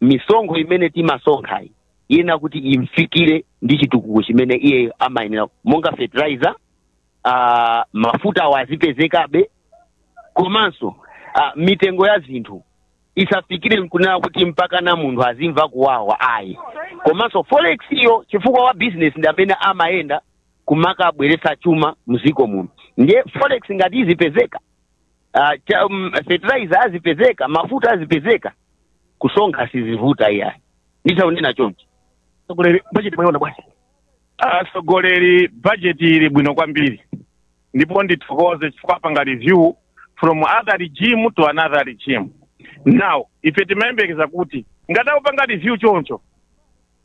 misonkho imene timasonkhayi iyena kuti imfikire ndi chitukuko chimene iye amayenera, monga fertilizer, mafuta awo azipezekabe, komanso mitengo ya zinthu isafikire kunena kuti mpaka na munthu azimva kuwawa, ayi. Komanso forex iyo, chifukwa wa business ndi amene amayenda kumakabweretsa chuma mziko muno. Ndiye forex ngati izipezeka, fertilizer azipezeka, mafuta azipezeka, kusonkha sizivuta iyayi. Nditaunena chonchi. Atsogoleri, budget mwayiona bwanji? Atsogoleri, budget ili bwino kwambiri, ndipo ndithokoze chifukwa apanga review from other regime to another regime. Now ife timayembekeza kuti ngati akupanga review choncho,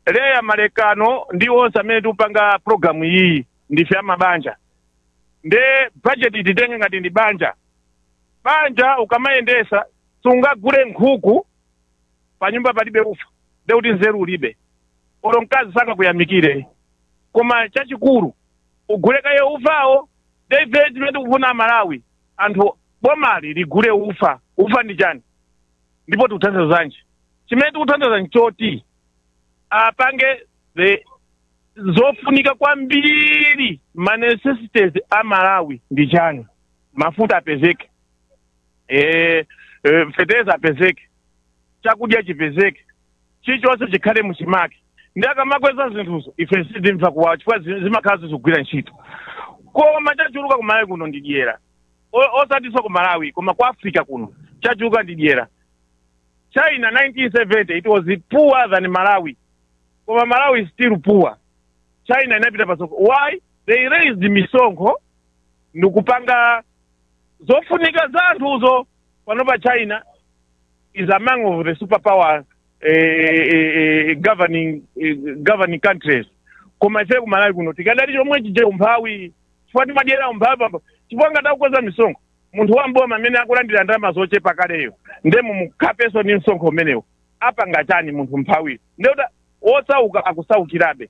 Leya Malekano ndi onse amene tikupanga program iyi ndife amabanja, nde budget titenge ngati ndi banja. Banja ukamayendesa, sungagule nkhuku panyumba palibe ufa, nde kuti nzeru ulibe, olo mkazi sangakuyamikire. Koma chachikulu ugule kaye ufawo. Ndife chimene tikufuna Amalawi, anthu, bomali ligule ufa. Ufa ndi chani ndipo tikuthandizanji? Chimene tikuthandiza nchoti Apange the zofunika kwambiri, ma necessities a Malawi ndi chani? Mafuta apezeke, fetereza apezeke, chakudya chipezeke, chilichonse chikhale muchimake. Ndi akamakweza zinthuzo, ife sitimva kuwawa chifukwa zimakhala zizigwira ntchito. Koma chachuluka ku Malawi kuno ndi dyera. Osatinso ku Malawi, koma ku Africa kuno chachuluka ndi dyera. China 1970, it was poorer than Malawi, koma Malawi is still poor. China inapita pasoko. Why? They raised misonkho ndikupanga zofunika za anthuzo. Panopa China is among of the superpower governing countries. Koma ife ku Malawi kuno tikadali chomwe chije, umphawi, chifukwa timadyera umphawi pambo, chifukwa ngati akukweza misonkho, munthu wamboma amene akulandira ndalama zochepa kaleyo, nde mumukhapenso ndi msonkho umenewo, apanga chani munthu mphawiyo? Ndekuti osauka akusaukirabe,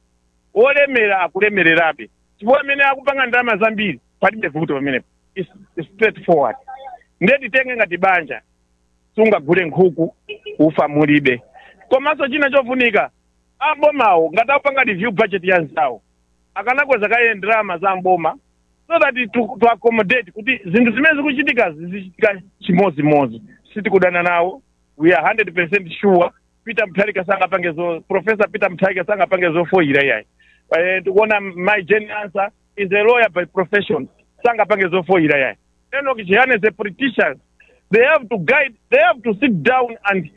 olemera akulemererabe, chifukwa amene akupanga ndalama zambiri palibe vuto pamenepo. It's straightforward. Ndiye titenge ngati banja, sungagule nkhuku ufa mulibe. Komanso china chofunika, abomawo ngati akupanga review budget ya nzawo, akanakweza kaye ndalama za mboma so that to accommodate kuti zinthu zimene zikuchitika zizichitika chimozimozi. Sitikudana nawo. We are 100% sure Peter Mutharika sangapange zo, Professor Peter Mutharika sangapange zofoyira yayi. Tikuona Mai Jane Ansah is a lawyer by profession, sangapange zofoyira yayi. Enoch Chihana is a politician. They have to guide, they have to sit down and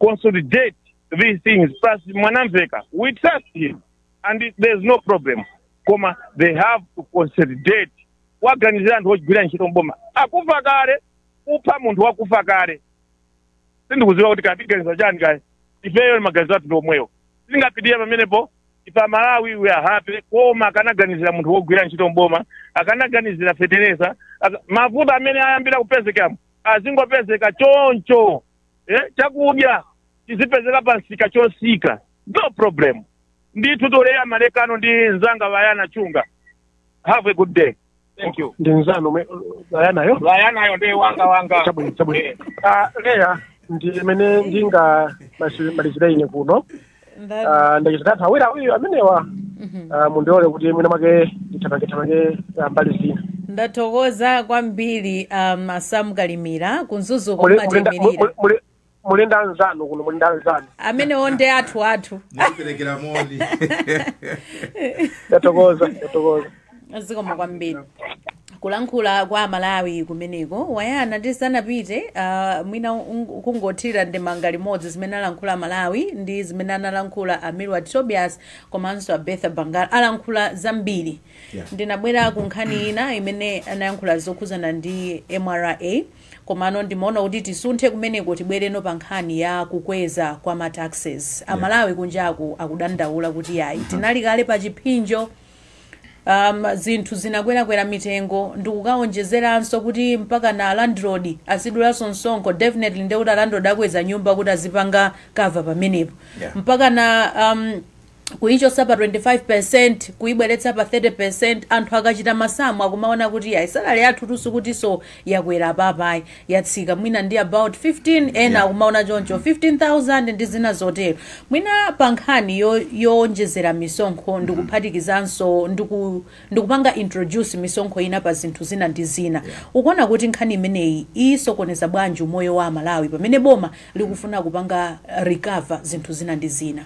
consolidate these things. Plus Mwanamveka, we trust him and there's no problem, koma they have to consolidate, waganizira anthu ogwira ntchito mboma akufa kale, kupha munthu wakufa kale. Sindikuziwa kuti katiganiza chani kale. Ifeyo maganizo athu ndi omwewo, sitingapitirire pamenepo. Ife Amalawi, we are happy, koma akanaganizira munthu wogwira ntchito mboma, akanaganizira fetereza, mavuto amene ayambira kupezekamo azingopezeka choncho, chakudya chizipezeka pansika chosika, no problem ndithu. Toleya malekano ndi nzanga Vayana Chunga. Have a good day, thank you. Ndi nzanu Vayanayo? Vayanayo ndi wanga wanga. Chabwino, chabwino. Ah, Leya, ndi imene ndinga malizira ine kuno. Ah, ndachitatu awiri awiri amenewa. Ah, mundiole kuti mwina mwake ndithamange mbali zina. Ndathokoza kwambiri, Asamu Kalimira ku Mzuzu. Muli kumatimirira. Muli ndi anzanu kuno, muli ndi anzanu. Amenewo ndi athu athu. Ndiperekera moni. Ndathokoza, ndathokoza. Zikomo kwambiri. Kulankhula kwa Malawi kumeneko. Wayana, tisanapite, mwina kungothirira ndemanga limodzi zimene alankhula Malawi ndi zimene analankhula a Milward Tobias komanso a Betha Bangal, alankhula zambiri. Ndinabwera ku nkhani ina imene anayankhula zokhuzana ndi MRA, komano ndimaona kuti tisunthe kumeneko, tibwereno pa nkhani ya kukweza kwa ma taxes. Amalawi kunjaku akudandaula kuti yayi, tinali kale pa chiphinjo, zinthu zinakwerakwera mitengo, ndikukaonjezeranso kuti mpaka na landlord azidulanso msonkho. Definitely ndekuti landlord akweza nyumba kuti azipanga cover pamenepo. Mpaka na kuichosa pa 25 kuibweretsa pa 30. Anthu akachita masamu akumaona kuti yayi, salary yathu tusu kutinso yakwera papayi, yatsika mwina ndi about 15, ena akumaona choncho, 15,000 ndi zina zotero. Mwina pa nkhani yowonjezera misonkho ndikuphatikizanso ndikupanga introduce misonkho ina pa zinthu zina ndi zina, ukuona kuti nkhani imeneyi isokoneza bwanji umoyo wa Amalawi pamene boma likufuna kupanga recover zinthu zina ndi zina?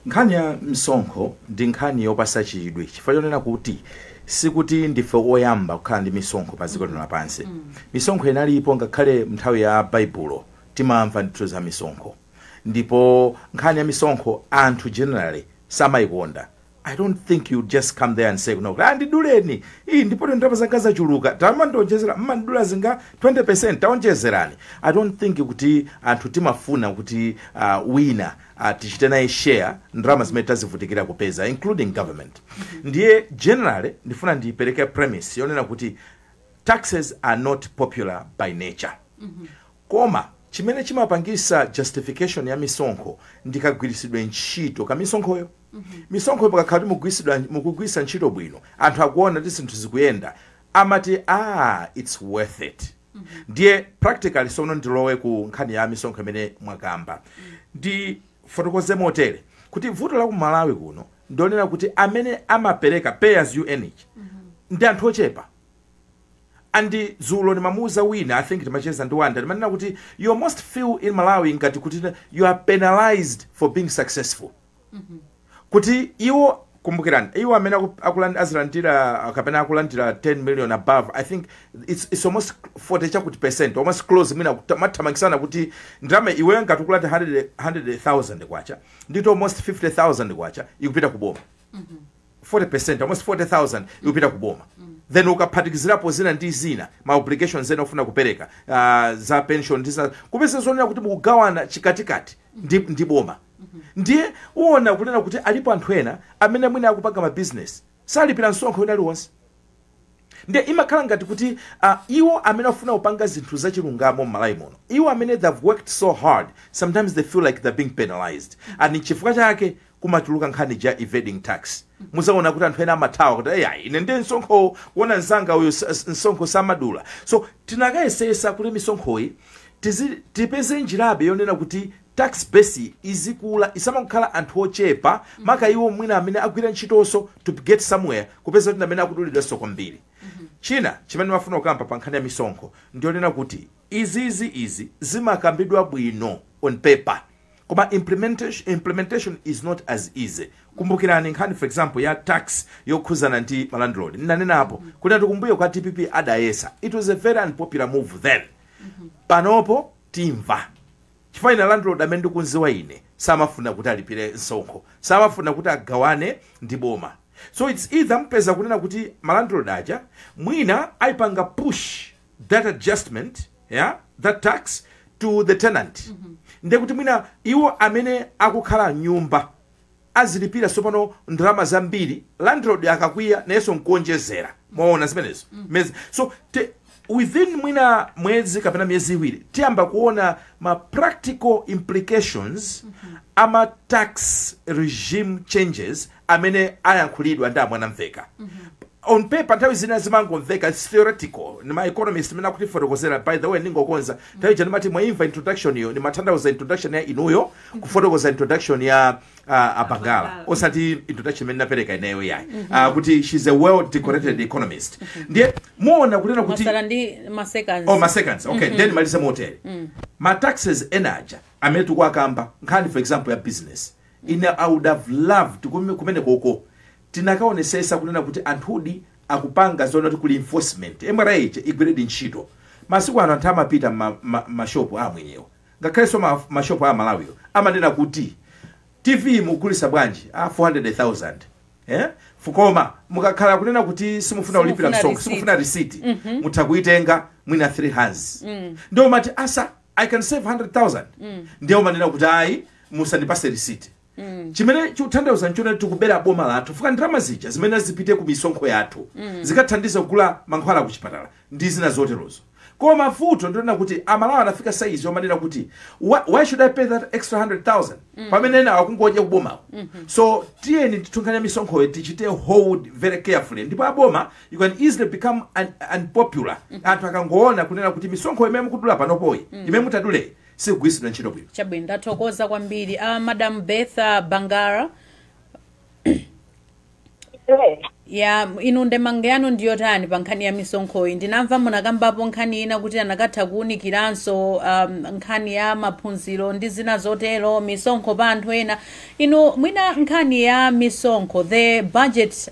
Nkhani ya msonkho ndi nkhani yopasa chidwi, chifukwa chonena kuti sikuti ndife oyamba kukhala ndi misonkho pa dziko lino lapansi. Misonkho inalipo ngakhale nthawi ya Baibulo, timamva ndithu za misonkho. Ndipo nkhani ya misonkho anthu generally samayikonda. I don't think you just come there and say, "No, ah, ndiduleni iyi, ndipo ndalama zanga zachuluka, tamandionjezera, mmandidula zinga 20, taonjezerani." I don't think kuti anthu timafuna kuti wina tichite naye share ndalama zimene tazivutikira kupeza, including government. Ndiye generally ndifuna ndipereke premise yonena kuti taxes are not popular by nature, koma chimene chimapangisa justification ya misonkho ndikagwiritsidwe ntchito ka misonkhoyo. Misonkho pakakhala kuti mukugwiritsa ntchito bwino, anthu akuona kuti zinthu zikuyenda, amati, "Ah, it's worth it." Ndiye practically sono ndilowe ku nkhani ya misonkho imene mwakamba ndi Ndifotokoze motere kuti vuto la ku Malawi kuno ndionena kuti amene amapereka pay as you earn ndi anthu ochepa. And dzulo ndimamuuza wina, I think timacheza ndi Wanda, ndimanena kuti you almost feel in Malawi ngati kuti you are penalized for being successful, kuti iwo, kumbukirani, iwo amene azilandira kapena akulandira 10 million above, I think it's almost 40 chakuti percent, almost close, mwina mathamangisana kuti ndalama iweyo ngati ukulandira 100,000 kwacha, ndito almost 50,000 kwacha ikupita kuboma, 40%, almost 40,000 ikupita kuboma. Then ukaphatikizirapo zina ndi zina, ma obligations ena ofuna kupereka, za pension ndi za kupeza, zonena kuti mukugawana chikatikati ndi boma. Ndiye uwona kunena kuti alipo anthu ena amene mwina akupanga ma business salipira msonkho wina aliwonse. Ndiye imakhala ngati kuti iwo amene afuna kupanga zinthu zachilungamo m'Malawi muno, iwo amene they've worked so hard, sometimes they feel like they're being penalized. And chifukwa chake kumatuluka nkhani ja evading tax. Muzaona kuti anthu ena amathawa kuti, "Eya, ine ndiye msonkho kuona mzanga uyu msonkho samadula." So tinakayesesa kuti misonkhoyi tipeze njirabe yonena kuti tax base izikula, isamakhala anthu ochepa, maka iwo mwina amene agwira ntchitonso to get somewhere, kupeza kuti amene akudulidwanso kwambiri. China chimene mafuna kukamba pa nkhani ya misonkho ndionena kuti izizi izi zimakambidwa bwino on paper, koma implementation is not as easy. Kumbukirani nkhani, for example, ya tax yokhuzana ndi malandlord. Nnanenapo kuti atikumbuye kwa DPP adayesa. It was a very unpopular move then. Panopo timva chifukwa ine landlord amene ndikunziwa ine samafuna kuti alipire msonkho, samafuna kuti agawane ndi boma. So it's either mpeza kunena kuti malandlord aja mwina ayipanga push that adjustment, yeah, that tax to the tenant. Ndiye kuti mwina iwo amene akukhala nyumba azilipira sopano ndalama zambiri, landlord akakwiya nayenso nkuonjezera. Mwaona zimenezo? So within mwina mwezi kapena miyezi 2 tiyamba kuona ma practical implications ama tax regime changes amene ayankhulidwa ndi amwanamveka. On paper nthawi zina zimangomveka, it's theoretical, ni ma economist amene akutifotokozera. By the way, ndingokonza, nthawi ija ndimati mwaimva introduction iyo, ndimatanthauza introduction ya inuyo kufotokoza introduction ya Abangala, osati introduction imene napereka ineyo yayi, kuti she's a well decorated economist. Ndiye muona kunena kuti Masala ndi ma seconds. Oh, ma seconds, okay. Then malize motere: ma taxes enaja amene tikuakamba, nkhani for example ya business, ine I would have loved kumene koko tinakaonesesa kunena kuti anthudi akupanga zoona kuti kuli enforcement, MRA igwiredi ntchito. Masiku ano anthu amapita mashopu amwenyewo, ngakhalenso mashopu a Malawiyo, amanena kuti, "TV mugulisa bwanji?" "A 400,000." Eh, koma mukakhala kunena kuti simufuna kulipira Simufuna msonkho, receipt. Simufuna receipt, mutha kuitenga mwina 3 hands. Ndiye umati, "Asa, I can save 100,000." Ndiye umanena kuti, "Ayi, musandipase receipt." Chimene chikutanthauza nchona tikubera boma lathu, fuka ndalama zija zimene zipite ku misonkho yathu zikathandiza kugula mankhwala ku chipatala ndi zina zoterozo. Koma mavuto ndionena kuti Amalawi anafika saizi omanena kuti, Why should I pay that extra 100,000 pamene ena akungodya kubomako?" So tiyeni titunkhani misonkhoyo tichite hold very carefully. Ndipo aboma, you can easily become unpopular anthu akangoona kunena kuti misonkho imene mukudula panopoyi, imene mutadule, sikugwiritsidwa ntchito bwino. Chabwino, ndathokoza kwambiri, Madam Betha Bangara. Ya, inu ndemanga yanu ndiyotani pa nkhani ya misonkhoyi? Ndinamva munakambapo nkhani ina kuti anakatha kuwunikiranso nkhani ya maphunziro ndi zina zotero, misonkho pa anthu ena. Inu mwina nkhani ya misonkho, the budget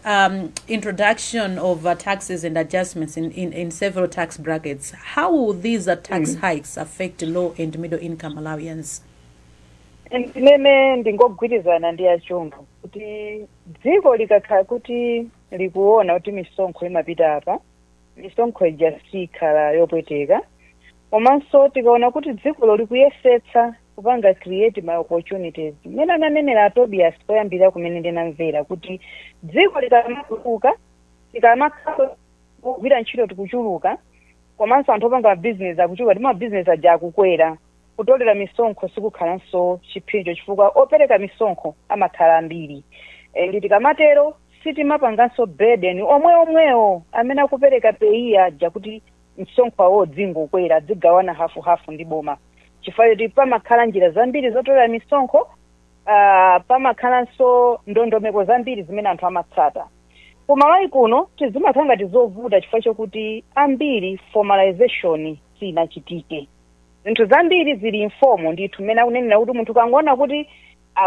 introduction of taxes and adjustments in several tax brackets, how will these tax hikes affect low and middle income Malawians? Ndimene ndingogwirizana ndi Achunga kuti dziko likakhala kuti likuona kuti misonkho imapita apa, misonkho ija sikhala yopweteka. Komanso tikaona kuti dzikolo likuyesetsa kupanga create ma opportunities, mmene ananenera a Tobias poyambira kumene ndinamvera kuti dziko likamatukuka, tikamakhala kugwira ntchito tikuchuluka, komanso anthu opanga mabizinesi akuchuluka ndi mabizinesi aja akukwera, kutolera misonkho sikukhalanso chipsinjo chifukwa opereka misonkho amakhala ambiri. Ndi tikamatero sitimapanganso burden omwe omwewo amene akupereka PAYE aja kuti msonkho awo dzingokwera, adzigawana hafuhafu ndi boma, chifukwa choti pamakhala njira zambiri zotolera misonkho. Pamakhalanso ndondomeko zambiri zimene anthu amatsata. Kumalawi kuno tizimakhala ngati zovuta chifukwa chokuti ambiri formalization sinachitike. Zinthu zambiri zili informal ndithu, mmene akunenera kuti munthu ukangoona kuti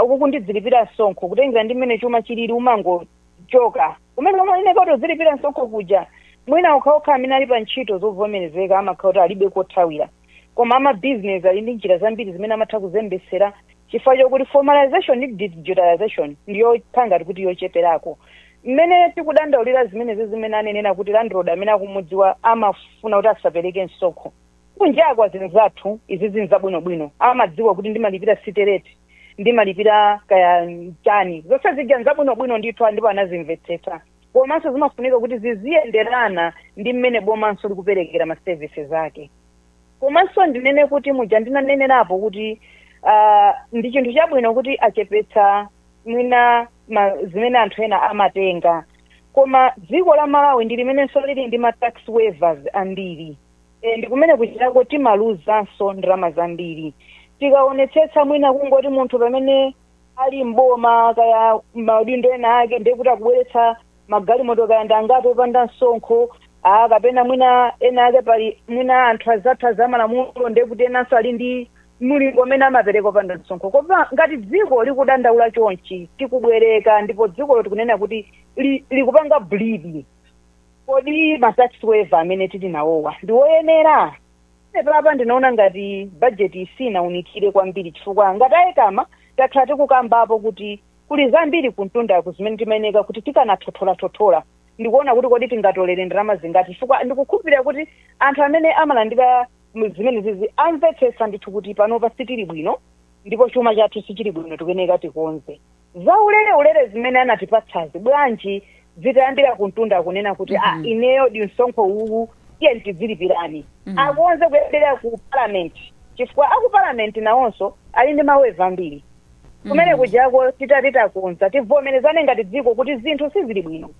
uku kundidzilipira msonkho, kutengera ndi mmene chuma chilili, umangochoka kumene umayeneka kuti uzilipira msonkho kuja. Mwina okhaokha amene ali pa ntchito zovomerezeka amakhala kuti alibe kothawira, koma amabizinesi ali ndi njira zambiri zimene amatha kuzembesera chifukwa chokuti formalization ndi digitalization ndiyokhala ngati kuti yocheperako. Mmene tikudandaulira zimenezi, zimene anenera kuti landlord amene akumudziwa amafuna kuti asapereke msonkho, kunjakwa zinthu zathu izi zinthu zabwinobwino, amadziwa kuti ndimalipira city rate, ndimalipira kaya chani, zonse zija nzabwinobwino ndithu, ndipo anazimvetsetsa. Komanso zimafunika kuti ziziyenderana ndi mmene bomanso likuperekera ma services ake. Komanso ndinene kuti muja ndinanenerapo kuti ndi chinthu chabwino kuti achepetsa mwina zimene anthu ena amatenga, koma dziko la Malawi ndi limenenso lili ndi ma tax waivers ambiri. Ndi kumene kuchitako timaluzanso ndalama zambiri. Tikaonetsetsa, mwina kungoti munthu pamene ali mboma kaya maudindo ena ake, ndiye kuti akubweretsa magalimoto kaya ndangati opanda msonkho, kapena mwina ena ake pali mwina anthu azathu azamalamulo, ndiye kuti enanso ali ndi mulingo umene amapereka opanda msonkho. Koma ngati dziko likudandaula chonchi, tikubwereka ndipo dzikolo tikunena kuti likupanga bleed, kodi ma tax waiver amene tili nawowa ndi woyenera? Papa ndinaona ngati budget isinaunikire kwambiri, chifukwa ngati ayekama takhala tikukambapo kuti kuli zambiri kumtundaku zimene timayeneka kuti tikanathotholathothola, ndikuona kuti kodi tingatolere ndalama zingati, chifukwa ndikukhulupirira kuti anthu amene amalandira zimene zizi amvetsetsa ndithu kuti panopa sitili bwino ndipo chuma chathu sichili bwino, tikuyeneka tikonze. Za ulere ulere zimene anatipatsazi, bwanji zitayambira kumtunda kunena kuti ineyo di msonkho uwu iye tidzilipirani, akonze kuyambira ku parliament, chifukwa aku parliament nawonso ali ndi ma waiver ambiri kumene kujako. Titati takonza, tivomerezane ngati dziko kuti zinthu sizili bwino,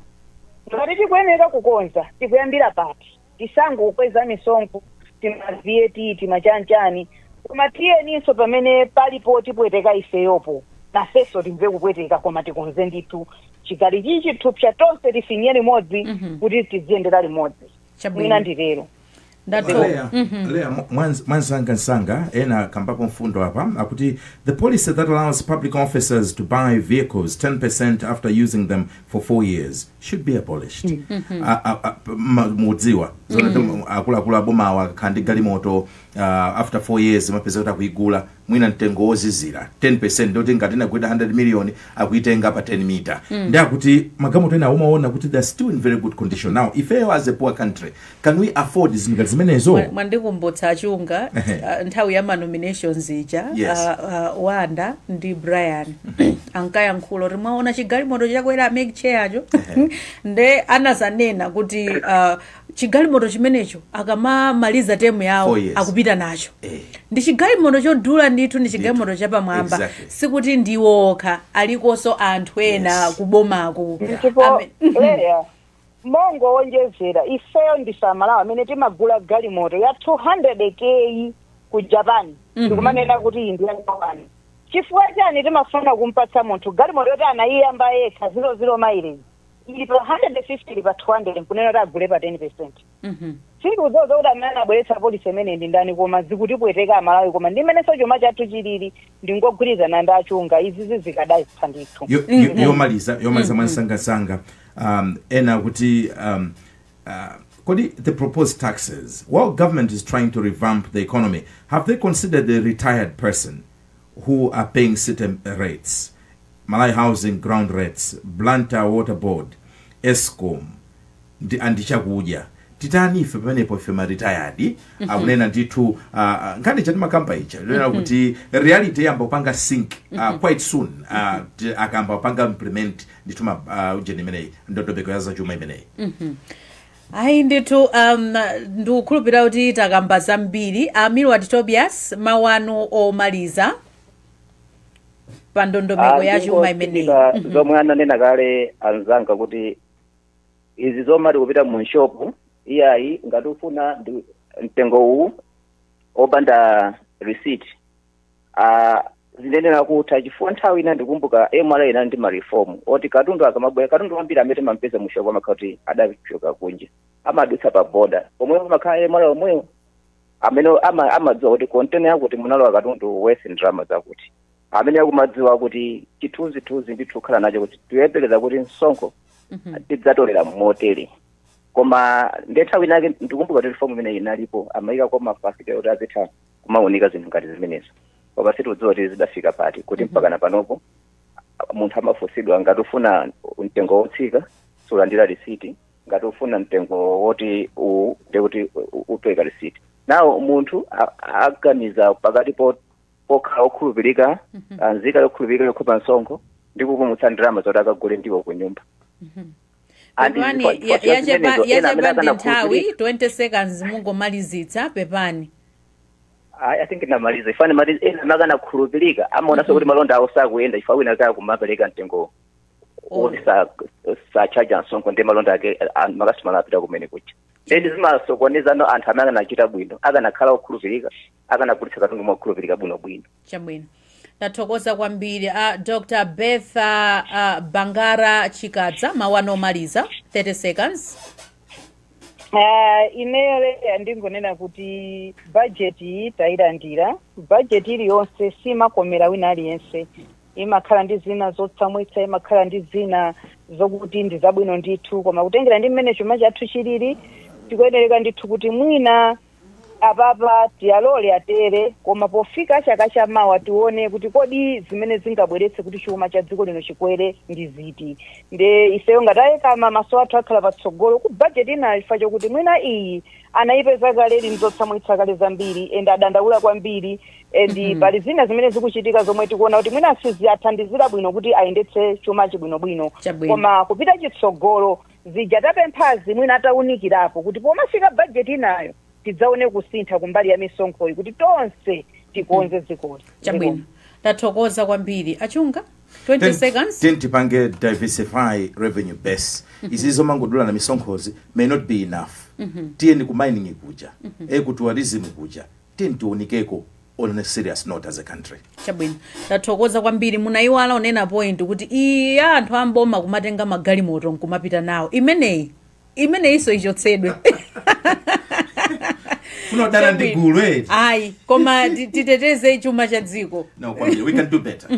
ngati tikuyenera kukonza, tikuyambira pati? Tisangokweza misonkho, tima VAT, timachanchani, koma tiyeninso pamene palipo tipweteka ifeyopo, nafenso timve kupweteka, koma tikonze ndithu chigali chichi thupsa tonse tifinye limodzi kuti tiziyendera limodzi. Mwina nditero. Leya, Leya, mwansangansanga ena kambapo mfundo apa akuti the policy that allows public officers to buy vehicles 10% after using them for 4 years should be abolished. Mudziwa zona akuluakulu abomawa akakhala ndi galimoto, after 4 years mapeza kuti akuigula mwina mtengo wozizira 10%, ndoti ngati inagwida 100 million akuitenga pa 10 mita. Ndi akuti magalimoto ena umaona kuti they're still in very good condition. Now ifeyo as a poor country, can we afford zinthu ngati zimenezo? Mwandikumbutsa achunga nthawi ya ma nominations ija. Wanda ndi Brian ankayankhula kuti mwaona chigalimoto chakwera MEC chaircho, nde anazanena kuti chigalimoto chimenecho akamamaliza term yawo 4 years. akupita nacho. Ndi chigalimoto chodula ndithu, ndi chigalimoto chapamwamba. Sikuti ndiwokha, alikonso anthu ena kubomako. Ndipo Leya, mongowonjezera, ifeyo ndife Amalawi amene timagula galimoto ya 200 k ku Japan, ndikumanena kuti iyi ndi ya Japan. Chifukwa chani timafuna kumpatsa munthu galimoto yoti anayiyamba yekha, 00 mileage, ili pa 150, ili pa 200, nkunena kuti agule pa 10%? Sindikudziwa kuti amene anabweretsa policy imene ndi ndani, koma zikutipweteka Amalawi. Koma ndi mmenenso chuma chathu chilili, ndingogwirizana ndi achunga, izizi zikadayipsa ndithu. Yomaliza mwansangasanga, ena kuti kodi the proposed taxes, while government is trying to revamp the economy, have they considered the retired person who are paying city rates, Malawi Housing ground rates, Blantyre Water Board, ESCOM ndi andichakudya? Titani ife pamenepo, ife ma retired? Akunena ndithu nkhani chati makamba icha kunena kuti reality yamba kupanga sink quite soon, akamba kupanga implement ndithu ma ujeni imeneyi, ndondomeko ya zachuma imeneyi. Ayi ndithu, ndikukhulupirira kuti takamba zambiri. Milward Tobias, mawu anu omaliza pa ndondomeko ya chuma imeneyi. Ndingotsindika zomwe ananena kale anzanga kuti izi zomati kupita mu shop, iyayi, ngati ufuna mtengo uwu opanda receipt. Zinenera kutha, chifukwa nthawi ina ndikumbuka MRA ina ndi ma reform oti katundu akamabwera, katundu ambiri amene timampeza mushopu amakhala kuti adachoka kunja, amadutsa pa border pomwe pamakhala MRA omwewo amene amadziwa kuti container yakuti munalowa katundu worth ndalama zakuti, amene akumadziwa kuti chithunzithunzi ndithu kukhala nacho kuti tiyembekeza kuti msonkho tidzatolera motere. Koma ndethawi inake ndikumbuka kuti reform imene inalipo amayika kwa mafasitela kuti azitha kumawunika zinthu ngati zimenezo, koma sitikudziwa kuti zidafika pati, kuti mpaka panopo munthu amafunsidwa ngati ufuna mtengo wotsika sulandira risiti, ngati ufuna mtengo woti uwu ndekuti upereka risiti. Nawo munthu aganiza pakati pokhala okhulupirika, nzika yokhulupirika yokhopa msonkho, ndi kupumutsa ndalama zoti akagule ndiwo ku nyumba. Pepani, yachepa ndi nthawi, 20 seconds, mungomalizitsa, pepani. I think ndamaliza. Ifane mali ena makanakhulupirika amaonanso kuti malonda awo sakuyenda chifukwa wina kaya kumapereka mtengo woti sachaja msonkho, ndi malonda ake makasitomala apita kumene kuja. Ndi zimasokonezano anthu amene akanachita bwino, akanakhala okhulupirika, akanagulitsa katundu mokhulupirika bwinobwino. Chabwino, tathokoza kwambiri. Dr Betha Bangara Chikadza, mawu anu omaliza, 30 seconds. Ineyo leya ndingonena kuti bajeti tayilandira. Bajeti iliyonse simakomera wina aliyense, imakhala ndi zina zotsamwitsa, imakhala ndi zina zokuti ndi zabwino ndithu, koma kutengera ndi mmene chuma chathu chilili, tikuyenereka ndithu kuti mwina apapa tiyalole atere, koma pofika chaka chamawa tione kuti kodi zimene zingabweretse kuti chuma cha dziko lino chikwere ndi ziti. Nde ifeyo ngatayekama maso athu akhala patsogolo ku bajeti inayo, chifukwa chokuti mwina iyi anayipeza kale ili nzotsamwitsa kale zambiri and adandaula kwambiri and pali zina zimene zikuchitika zomwe tikuona kuti mwina siziyathandizira bwino kuti ayendetse chumachi bwinobwino. Chabwino. Koma kupita chitsogolo, zija tapemphazi mwina atawunikirapo kuti pomafika bajeti inayo tidzaone kusintha kumbali ya misonkhoyi kuti tonse tikonze dzikoli. Chabwino, tathokoza kwambiri. Achunga, 20 seconds. Then tipange diversify revenue base. Izi zomangodula na misonkhozi may not be enough. Tiyeni ku mining kuja, ku tourism kuja, tiyeni tionikeko on a serious note as a country. Chabwino, tathokoza kwambiri. Munayiwala unena point kuti iyi ya anthu amboma kumatenga magalimoto nkumapita nawo, imeneyi imeneyinso ichotsedwe. Funodana ndi gulu eti. Ayi, koma titeteze chuma cha dziko. No, kwambiri, we can do better.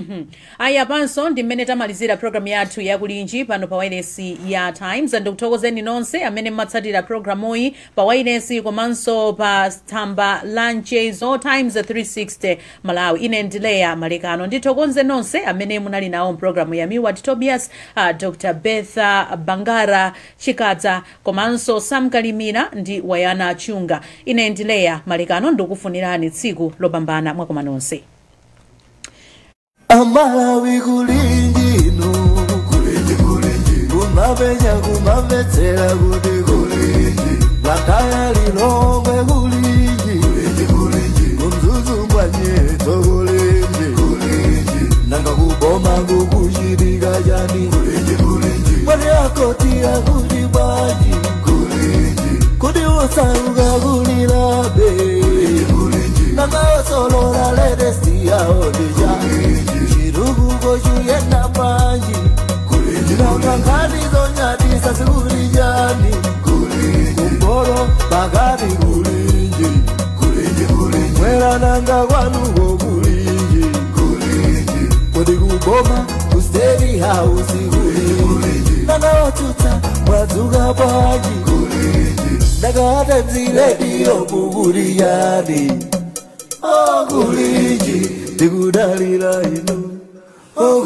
Ayi, apanso ndi mmene tamalizira programu yathu yakulinji pano pa wailesi ya Times. Ndikuthokozeni nonse amene mmatsatira programuyi pa wailesi komanso pa tsamba la mchezo Times 360 Malawi. Ine ndileya Malekano. Ndithokoze nonse amene munali nawo mpulogalamu ya Miwat Tobias, Dr Betha Bangara Chikadza, komanso Sam Kalimira ndi Wayana Chunga. Ine ndileya Malekano, ndikufunirani tsiku lopambana. Mwakoma nonse. Amalawi, kulinji inu, kulinji, kulinji, kumapenya kumamvetsera kuti kulinji, Blantyre, Lilongwe, kulinji, kulinji, kulinji, kumzuzu ngwanyeto, kulinji, kulinji, nanga kuboma kukuchitika chani? Kulinji, kulinji, mwani akotira kuti bwanji? Kulinji, kuti usauka kulilabe? Kulinji, kulinji, nanga osolola latest yawo ndija chirukuko chuyenda panji? Nanga nkhani zonyadisa zikulijani? Kumboro pakati, kulinji, mwera, nanga kwanuko kulinji? Kodi kuboma ku State House kulinji? Nanga watsutsa mwadzuka bwanji? Nanga Times Radio mukuliyani? Oh, kulinji, tikudalira inu. Oh.